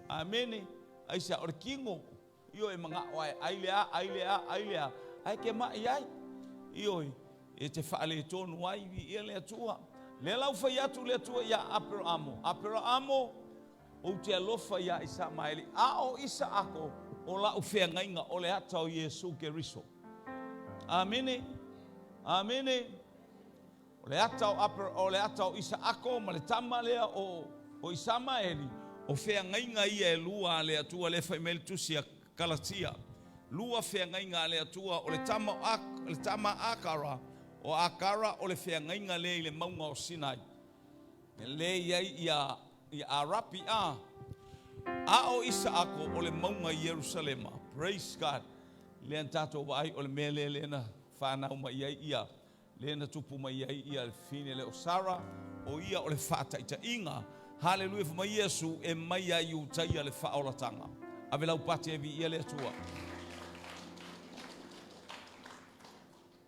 Amene. Aisea? O le tino, ioe, e manao lava e ai le a, ai le a, ai le a, ae te mai ai. Ioe, e te faaletonu ai, viia le Atua. Lea la ua fai atu le Atua ia Aperaamo, Aperaamo, ou te alofa ia Isamaeli, a o Isaako o la'u feagaiga o le ata o Iesu Keriso. Amene. Amene. O le ata o Aper, o le ata o Isaako ma le tama lea o, o Isamaeli, o feagaiga ia e lua a le Atua lea e fai mai le tusi a Kalatia. Lua feagaiga a le Atua, o le tama o Ak, le tama a Akara, o Akara o le feagaiga lea i le mauga o Sinai. Lea i ai ia, ia Arapi a, a o Isaako o le mauga i Ierusalema. Praise God. Lea na tatou vaai o le mea lea lea na fanau mai ai ia, lea na tupu mai ai ia le fine lea o Sara, o ia o le faataitaiga. Haleluia, fai mai Iesu e mai ia Iutaia le faaolataga. Ave lau pati e viia le Atua.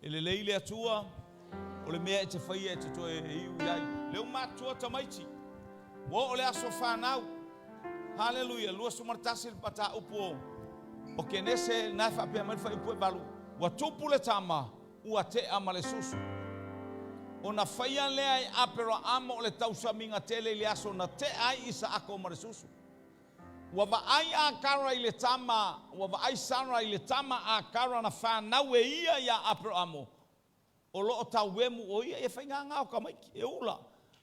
E lelei le Atua, o le mea e te faia e te toe iu i ai. Lea ua matutua tamaiti, ua oo le aso fanau. Haleluia, 21 le mataupu o, o Kenese, na e faapea mai le fuaiupu e 8, ua tupu le tama, ua tea ma le susu. Ona faia lea e Aperaamo o le tausamiga tele i le aso na tea ai Isaako ma le susu. Ua vaai Akara i le tama, ua vaai Sara i le tama a Akara na fanau e ia iā Aperamo, o lo o tauemu o ia, ia faigaga o tamaiti, e ula,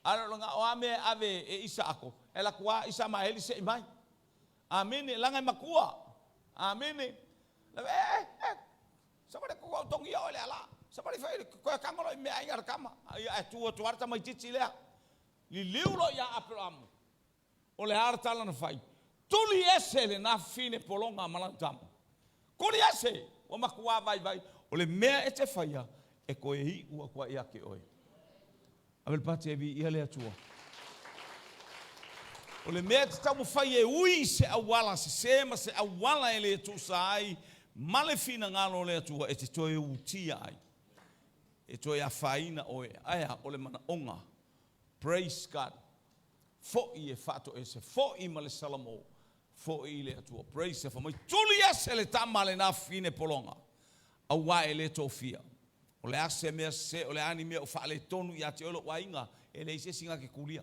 a le o le o a mea e ave e Isaako, e alu atu a Isamaeli seʻi mai. Amene, laga e matua. Amene. Laga, e, e, e, savali atu au togia oe le ala, savali fai, toe tago loa i meaai a le tama, ia ae tu atu lava le tamaitiiti lea. Liliu loa iā Aperamo. O le a le tala na fai? Tuli ese lena fine pologa ma lau tama. Tuli ese! Ua matua vaivai. O le mea e te faia, e toe iu atu ai ia te oe. Ave le pati e viia le Atua. O le mea e te taumafai e ui i se auala sese ma se auala e le tusa ai ma le finagalo o le Atua, e te toe utia ai. E toe afaina oe. Ae a? O le manaoga. Praise God. Foi e faatoese, foi ma le salamo, foi i le Atua. Praise the Fai mai, tuli ese le tama lena fine pologa, auā e le tofia. O le a se mea sese, o le a ni mea o faaletonu ia te oe lou aiga, e leai se isi na te kulia.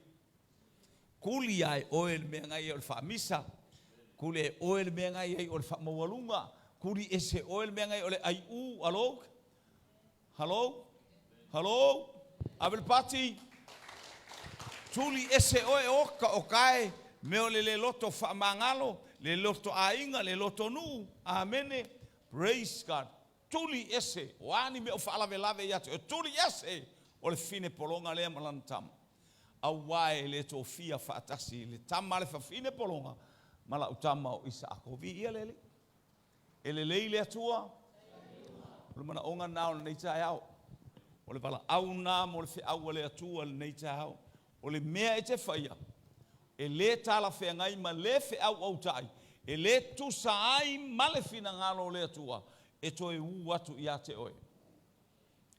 Kulia e oe le mea na i ai o le faamisa, kulia e oe le mea na i ai o le faamaualuga, kuli ese oe le mea na i ai o le aiu, alo? Hello? Hello? Ave le pati. Tuli ese oe oka o kae mea o le le loto faamagalo, le loto aiga, le loto nuu. Amene. Praise God. Tuli ese. O a ni mea o faalavelave ia te oe. Tuli ese o le fine pologa lea ma lana tama. Auā e le tofia faatasi le tama a le fafine pologa ma lau tama o Isaako. Viia le Alii. E lelei le Atua. O le manaoga lena o lenei taeao. O le valaau lena mo le feau a le Atua i lenei taeao. O le mea e te faia, e le talafeagai ma le feau autai, e le tusa ai ma le finagalo o le Atua, e toe ū atu ia te oe.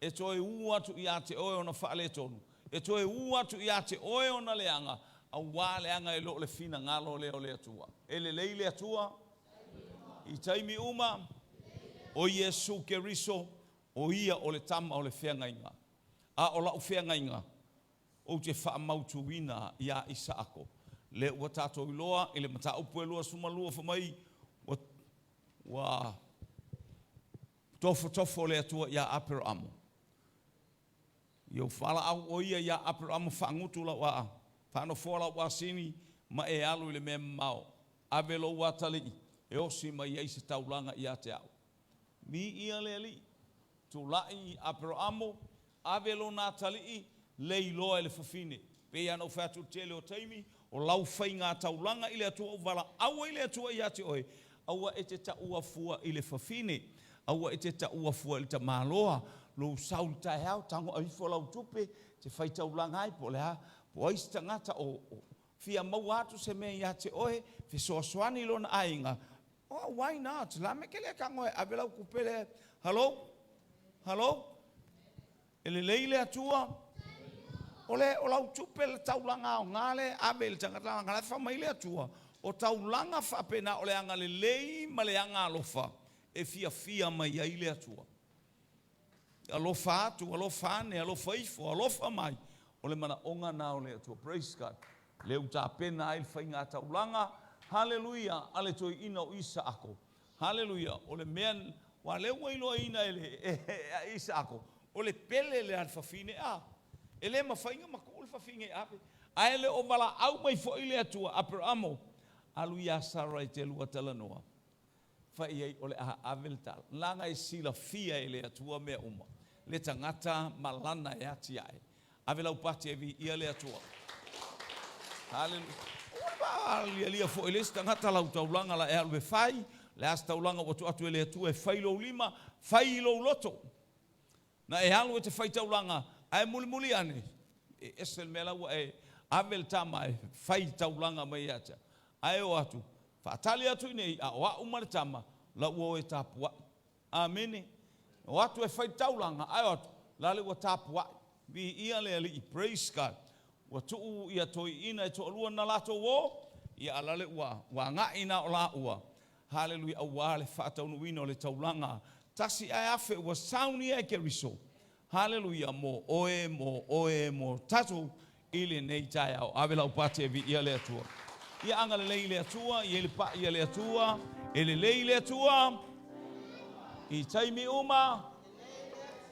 E toe ū atu ia te oe ona faaletonu, e toe ū atu ia te oe ona leaga, auā leaga e le o le finagalo lea o le Atua. E lelei le Atua i taimi uma, o Iesu Keriso, o Ia o le Tama o le feagaiga. A o lau feagaiga, ou te faamautuina iā Isaako. Lea ua tatou iloa i le mataupu e 22 fai mai ua, ua Tofotofo le Atua iā Aperaamo. Ia ua valaau ʻo ia iā Aperaamo, Faagutu lau aa, faanofoa lau asini, ma e alu i le mea mamao. Ave lou atalii e osi mai ai se taulaga ia te au. Viia le Alii. Tulai Aperaamo, ave lona atalii, leiloa e le fafine. Pei lava ona ou fai atu i le tele o taimi, o lau faiga taulaga i le Atua, ua valaau ai le Atua ia te oe, Aua e te taua fua i le fafine, aua e te taua fua i le tamaloa, lou sau i le taeao, tago ifo lau tupe, te faitaulaga ai, po o le a, po o ai se tagata o, o fia maua atu se mea ia te oe, fesoasoani i lona aiga, oh, why not? La me ke le tago e ave lau tupe lea. Hello? Halo? E lelei le Atua. O le o lau tupe le taulaga aoga lea e ave i le tagata leaga la e fai mai le Atua, o taulaga faapena o le agalelei ma le agaalofa e fiafia mai ai le Atua. Alofa atu, alofa ane, alofa ifo, alofa mai, o le manaoga lena o le Atua. Praise God. Lea ua tapena ai le faiga taulaga, haleluia, a le toeaina o Isaako. Haleluia, o le mea, aua o lea ua iloaina e le e Isaako, o le pele lea a le fafine a. E le mafai ona matuu le fafine e ave. Ae le o valaau mai foi le Atua, Aperamo, alu ia Sara e te lua talanoa. Fai i ai o le a ave le tala. Leaga e silafia e le Atua mea uma, le tagata ma lana e atiae. Ave lau pati e viia le Atua. Haleluia. Ua le vaalialia foi i le isi tagata lau taulaga la e alu e fai, le a se taulaga ua tuu atu e le Atua e fai i lou lima, fai i lou loto. Na e alu e te fai taulaga, ae mulimuli ane, e ese le mea la ua e ave le tama e fai taulaga mai ia te au. Ae o atu, faatali atu i inei, a o au ma le tama, la ua o e tapuai. Amene. O atu e fai taulaga, ae o atu, la le ua tapuai. Viia le Alii. Praise God. Ua tuu ia toeaiina e toalua na latou o, ia a la le ua, ua agai na o laua. Haleluia, aua le faataunuuina o le taulaga tasi ae afe ua saunia e Keriso. Haleluia, mo oe, mo oe, mo tatou i lenei taeao. Ave lau pati e viia le Atua. Ia agalelei le Atua, ia i le pa'i a le Atua, e lelei le Atua i taimi uma.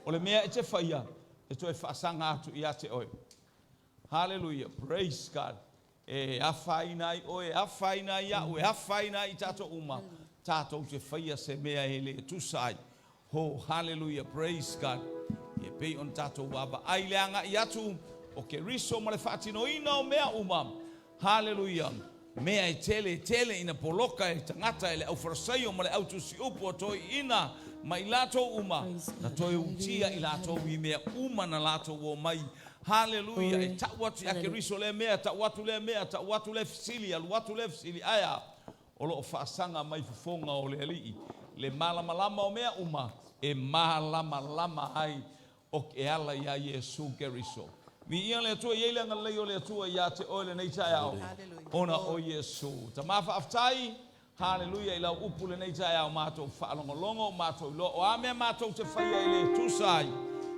O le mea e te faia, e toe faasaga atu ia te oe. Haleluia, praise God. E afaina ai oe, e afaina ai au, e afaina ai i tatou uma, tatou te faia se mea e le tusa ai. Ho, haleluia, praise God. E pei ona tatou vaavaai le agai atu o Keriso ma le faatinoina o mea uma. Haleluia. Mea e tele tele ina poloka e tagata e le aufarasaio ma le autusiupu o toeaiina ma i latou uma, na toe utia i latou i mea uma na latou omai. Haleluia. E tau atu ia Keriso lea mea, tau atu lea mea, tau atu lea fesili, alu atu lea fesili, ae a? O lo o faasaga mai fofoga o le Alii le malamalama o mea uma e malamalama ai o ke ala iā Iesu Keriso. Viia le Atua, e i ai le agalelei o le Atua ia te oe lenei taeao, ona o Iesu. Tama faafetai, haleluia i lau upu lenei taeao, matou faalogologo, matou iloa o a mea matou te faia e le tusa ai,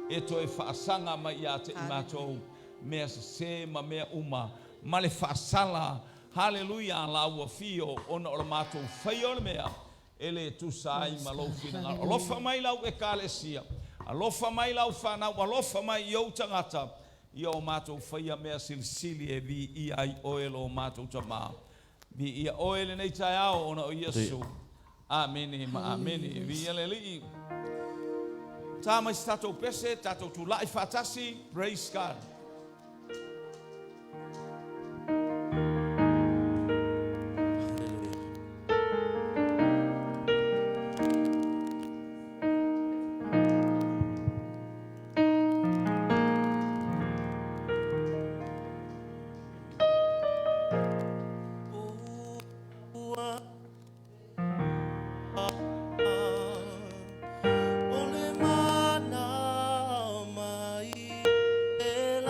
e toe faasaga mai ia te i matou mea sese ma mea uma, ma le faasala, haleluia, a laua fio, ona o le matou faia o le mea e le tusa ai ma lou finagalo. Alofa mai lau Ekalesia, alofa mai lau fanau, alofa mai i ou tagata, ia o matou faia mea silisili e viia ai oe lo matou Tama. Viia oe lenei taeao ona o Iesu. Amene ma amene. Viia le Alii. Tā mai se tatou pese, tatou tulai faatasi. Praise God. O le mana mai e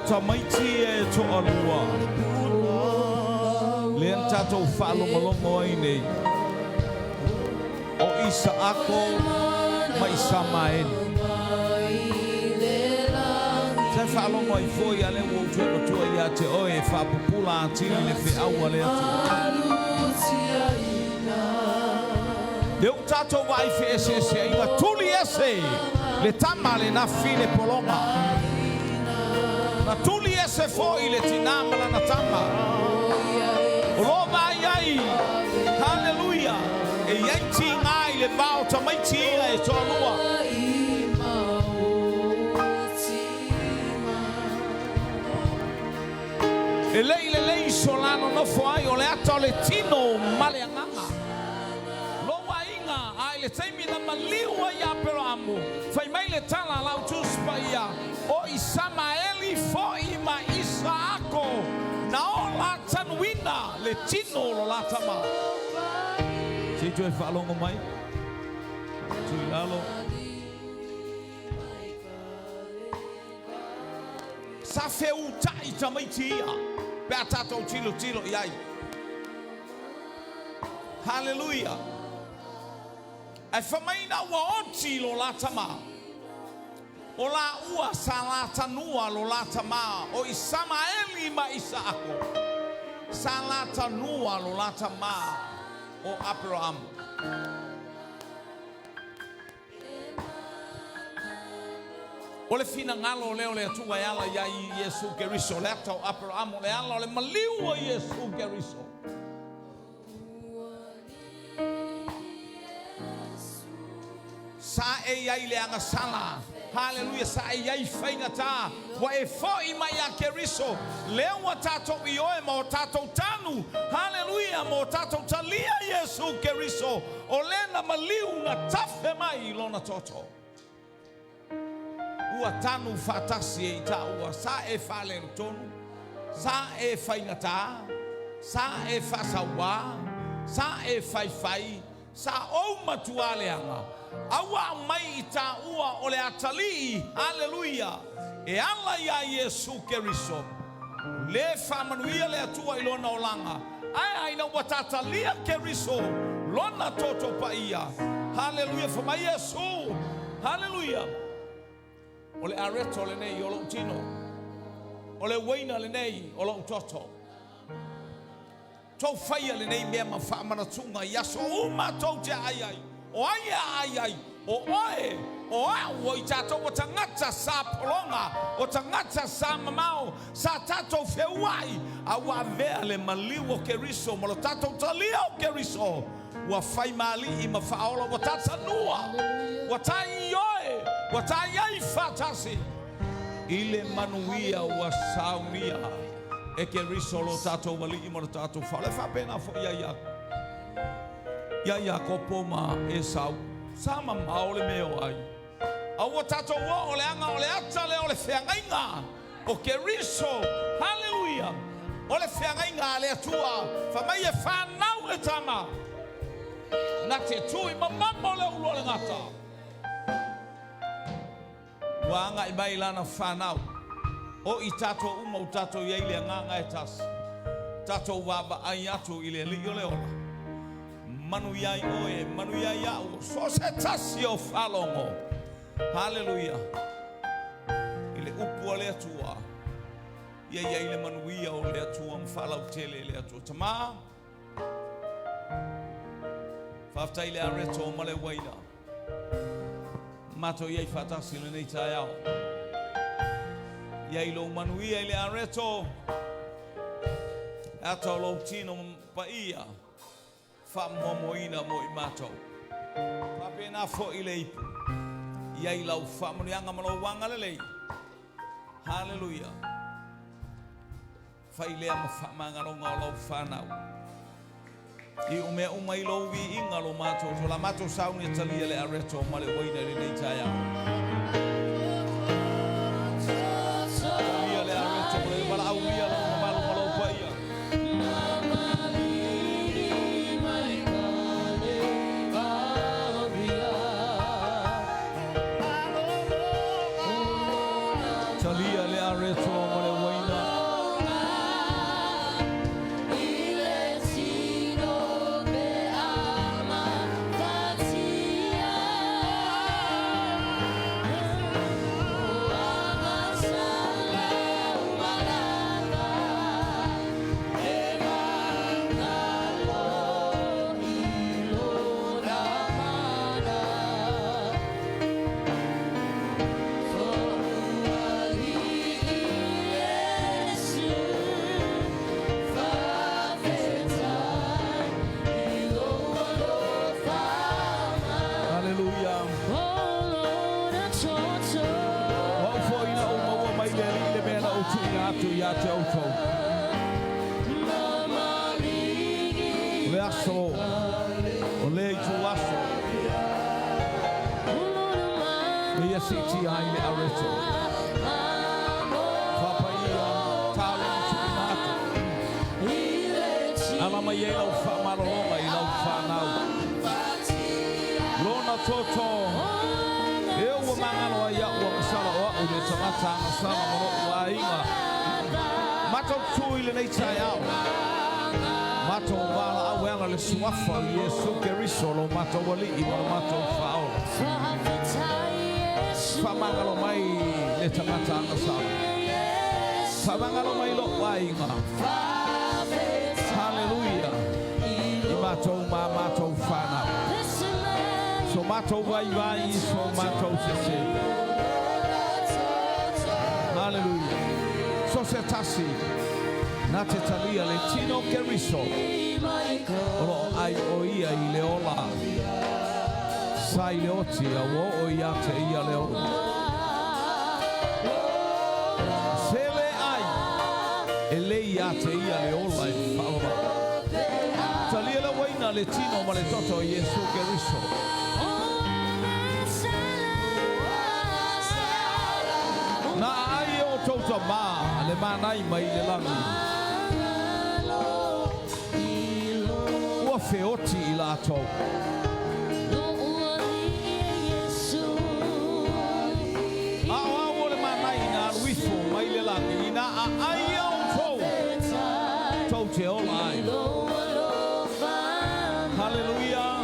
tamaiti ia e toalua, lea na tatou faalogologo ai nei, o Isaako ma Isamaeli. Sa e faalogo ai foi a lea ua ou toe matua ia te oe e faapupula atili le feau a le Atua. Lea ua tatou vaai feeseeseaiga, tuli ese le tama le nafi le pologa. Na tuli ese foi le tinā ma lana tama. O lo o vaai ai, haleluia, e i ai tiga i le va o tamaiti ia e toalua. E le i lelei so la nonofo ai o le ata o le tino ma le agaga. Lou aiga, a i le taimi na maliu ai ia Aperaamu, fai mai le tala a lau Tusi Paia, O Isamaeli foi ma Isaako na o la tanuina le tino o lo la tama. Se i toe faalogo mai. Tuu i lalo. Sa feuta'i tamaiti ia pe a tatou tilotilo i ai. Haleluia! Ae fai mai ina ua oti lo la tama, o laua sa la tanua lo la tama o Isamaeli ma Isaako, sa la tanua lo la tama o Aperaamu. O le finagalo lea o le Atua e ala iā Iesu Keriso, le ata o Aperaamu, le ala o le maliu o Iesu Keriso. Sa e i ai le agasala. Haleluia, sa e i ai faigata. Ua e foi mai iā Keriso, lea ua tatou ioe ma o tatou tanu. Haleluia, ma o tatou talia Iesu Keriso, o le na maliu na tafe mai i Lona toto. Ua tanu faatasi e i taua, sa e faalelotonu, sa e faigata, sa e faasauā, sa e faifai, sa ou matua leaga, a ua aumai i taua o le atalii, haleluia, e ala iā Iesu Keriso. Le faamanuia le Atua i lona olaga, ae a ina ua tatalia Keriso lona toto paia. Haleluia, fai mai Iesu, haleluia, O le areto lenei o lou tino, o le uaina lenei o lou toto. Tou faia lenei mea ma faamanatuga i aso uma tou te aai ai. O ai e aai ai? O oe, o au, o i tatou o tagata sa pologa, o tagata sa mamao, sa tatou feuaʻi, a ua avea le maliu o Keriso ma lo tatou talia o Keriso, ua fai ma aliʻi ma faaola, ua tatanua, ua tai ioe, ua tai ai faatasi i le manuia ua saunia e Keriso lo tatou Alii ma lo tatou Faaola. E faapena foi ia ia ia Iakopo ma Esau, sa mamao le mea o ai. A ua tatou oo leaga o le ata lea o le feagaiga o Keriso. Haleluia! O le feagaiga a le Atua, fai mai e fanau le tama, na te tu i mamamo le ulu o le gata. Ua agai mai lana fanau. O i tatou uma ua tatou i ai le agaga e tasi. Tatou vaavaai atu i le Alii o le ola. Manuia ai oe, manuia ai au, so o se tasi o faalogo. Haleluia. I le upu a le Atua, ia i ai le manuia o le Atua ma faalautele e le Atua. Tama, faafetai i le areto ma le uaina. Matou i ai faatasi i lenei taeao. Ia i lou manuia i le areto, e ata o lou tino paia faamoamoaina mo i matou. Faapena foi le ipu, ia i lau faamanuiaga ma lou agalelei. Haleluia. Fai lea ma faamagaloga o lau fanau. Iu mea uma i lou viiga lo matou to la matou sauni e talia le areto ma le uaina i lenei taeao. Talia le areto ma le valaaulia lou mamalu ma lou paia. Talia le areto ma le. atu ia te outou. O le aso, o le itu aso. E ia siitia ai le areto. Faapaia, talo tuuina atu. Ala mai ai lau faamalologa i lau fanau. Lona toto, e ua magalo ai a'u agasala o a'u le tagata agasala ma lo'u aiga. Matou tu i lenei taeao. Matou valaau e ala le suafa o Iesu Keriso lo matou alii ma lo matou faaola. Faamagalo mai le tagata agasala. Faamagalo mai lo'u aiga. Haleluia. I matou ma matou fanau. So matou vaivai, so matou sese. Haleluia. So se tasi. Na te talia le tino Keriso. O loo ai o ia i le ola. Sa i le oti a ua oo ia te ia le ola. Se le ai. E le ia te ia le ola e whaawaa. Talia le waina le tino ma le toto o Iesu Keriso. Na ai o touta mā le manai mai le langi. Ua feoti i lātou. A o au o le manai na alu ifo mai le langi ina a ai o tou. Tou te ola ai. Hallelujah.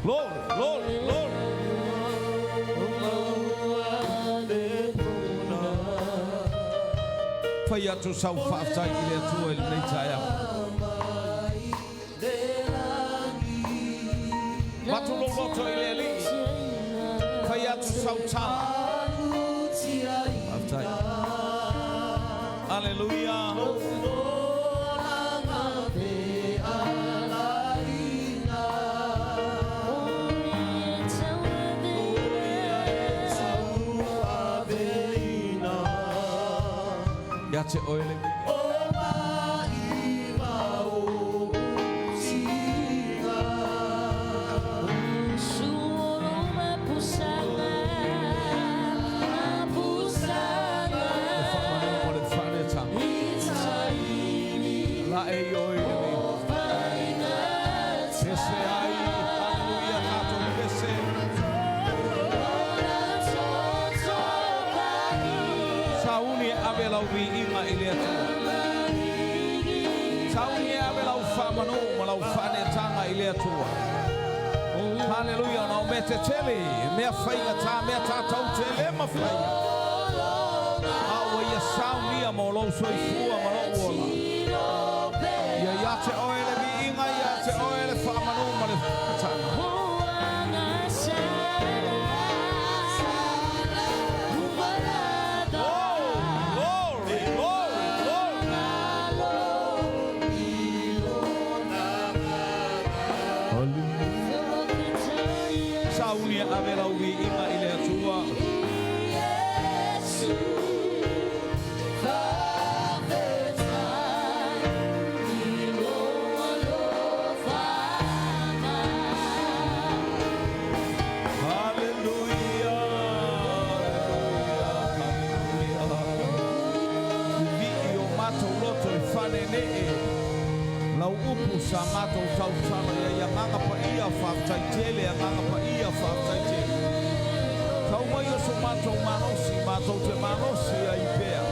Glory, glory, glory. Fai atu sau faafetai i le Atua i lenei taeao. Matu lou loto i le Alii. Fai atu sau tala. Faafetai. Hallelujah. Ia te oe le Le faamanu ma le faanetaga. La e i oe le Pese ai, hallelujah, tatou pese. Sauni e ave lau viiga i le Atua. Sauni e ave lau faamanu ma lau faanetaga i le Atua. Hallelujah, na o mea tetele, mea faigatā, mea tatou te le mafaia. A ua ia saunia mo lou soifua ma lou ola. Ia ia te oe le viiga, ia te oe le faamanu ma le faanetaga. Oh, glory, glory, glory. Sauni e ave lau viiga i le Atua. Hallelujah, hallelujah, hallelujah. Vi'i o matou loto i fanenee. Lau upu sa matou tautala ia i agaga paia faafetai tele, agaga paia faafetai tele. Tau mai o so matou malosi, matou te malosi ai pea.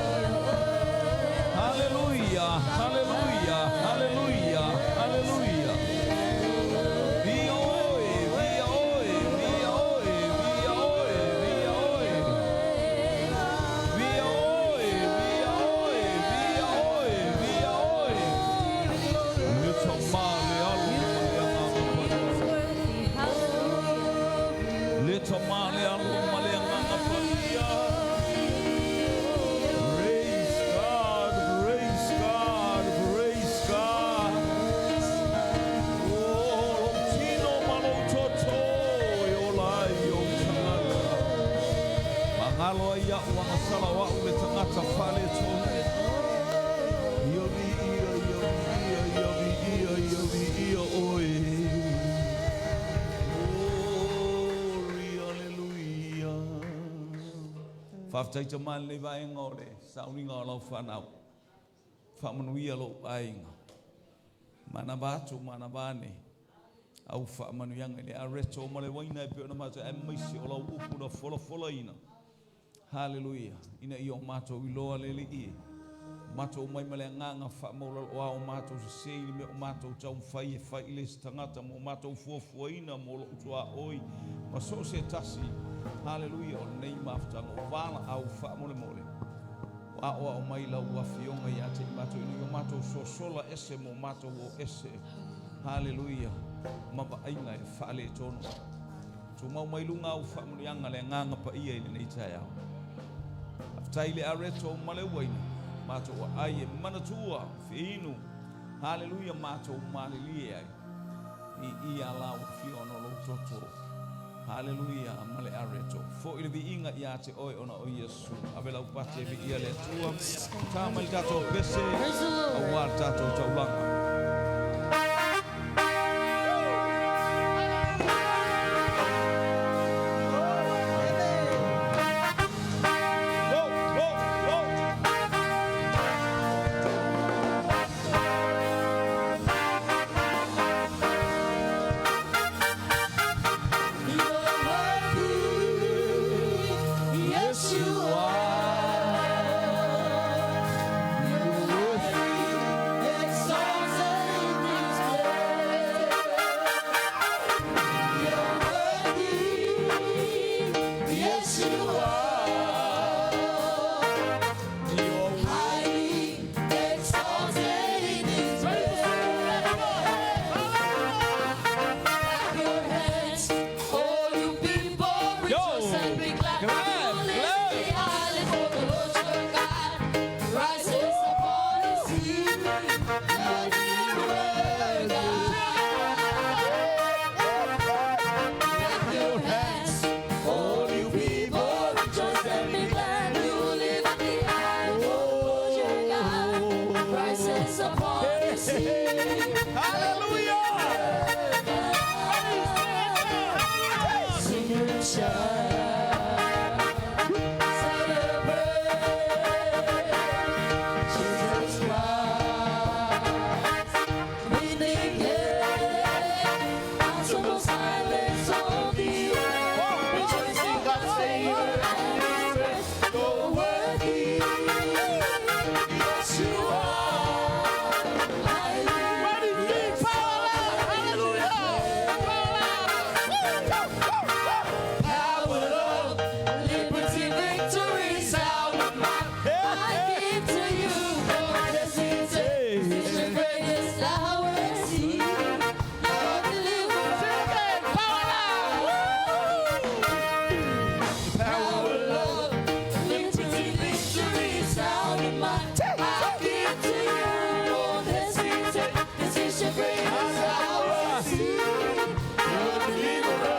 Hallelujah, hallelujah, hallelujah, hallelujah. Via oe, via oe, via oe, via oe, via oe. Via oe, via oe, via oe, via oe. Le tamale alu ma le agaga paia. Le tamale alu ma le agaga paia. Praise God, praise God, praise God. Oh, lou tino ma lou toto e ola ai ou tagata. Magalo ai i a'u agasala o a'u le tagata faaletonu. Ia viia, ia viia, ia viia, ia viia oe. Glory, hallelujah. Faafetai tama i lenei vaega o le sauniga o lau fanau. Faamanuia lou aiga. Manava atu, manava ane. Au faamanuiaga i le areto ma le uaina e pei ona matou aemaise o lau upu na folafolaina. Haleluia! Ina ia o matou iloa le Alii e. Matou omai ma le agaga faamaualalo o a o matou sese i le mea o matou taumafai e fai i le isi tagata mo matou fuafuaina mo lou tuaoi ma so o se tasi. Haleluia! O lenei mafutaga ua valaau faamolemole ua aoao mai lau Afioga ia te i matou ina ia o matou sosola ese mo matou o ese. Haleluia! Ma vaaiga e faaletonu. Tumau mai luga au faamanuiaga le Agaga Paia i lenei taeao. Faafetai i le areto ma le uaina, matou aai e manatua, feinu, haleluia, matou malilie ai i ia lau afio ona o lou toto. Haleluia ma le areto. Foi le viiga ia te oe ona o Iesu. Ave lau pate e viia le Atua. Tā mai le tatou pese aua le tatou taulaga. Go, go, go. Yes, you are. You're worthy. Exalted in this place. You're worthy. Yes, you are. You're highly exalted in this place. Clap your hands, all you people, rejoice and be glad. Clap, You lift clap. the island for the Lord your God rises upon the sea. Lord, you are God. Clap your hands, all you people, rejoice and be glad. You lift the island for the Lord your God rises upon the sea. Hallelujah! Sing and shout, celebrate Jesus Christ. We declare unto the silence of the earth, rejoicing God's favor and His grace. You're worthy, yes you are. Highly Power, love, liberty, victory, sound of might. I give to you, Lord, this is it. This is the greatest hour. See, Lord, deliver. Power, love, liberty, victory, sound of might. I give to you, Lord, this is it. This is your greatest hour. See, Lord, deliver.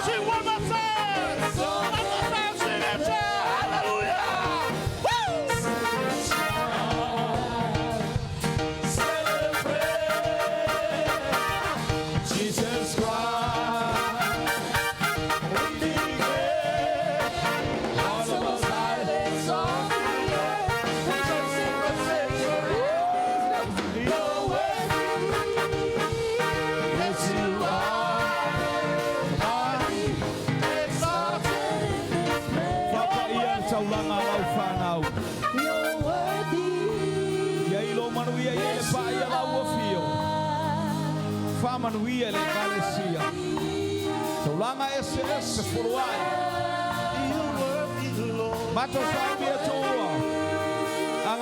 Sing one more time. One more time. Sing it. Hallelujah. Woo! Jesus Christ, we declare all of us Yes, you are. Highly exalted. Fapaia le taulaga a lau fanau. You're worthy. Ia i lo manuia ia le paia lau afio. Faamanuia le ekalesia. Taulaga eseese folo ai. Matou sauni e Atua.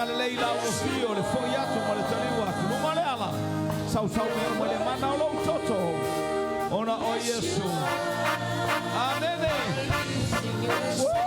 agalelei i lau afio, le fo'i atu ma le taliu atu. Luma le ala, sausau mea uma i le mana o lou toto, ona o Iesu. Amene. Woo!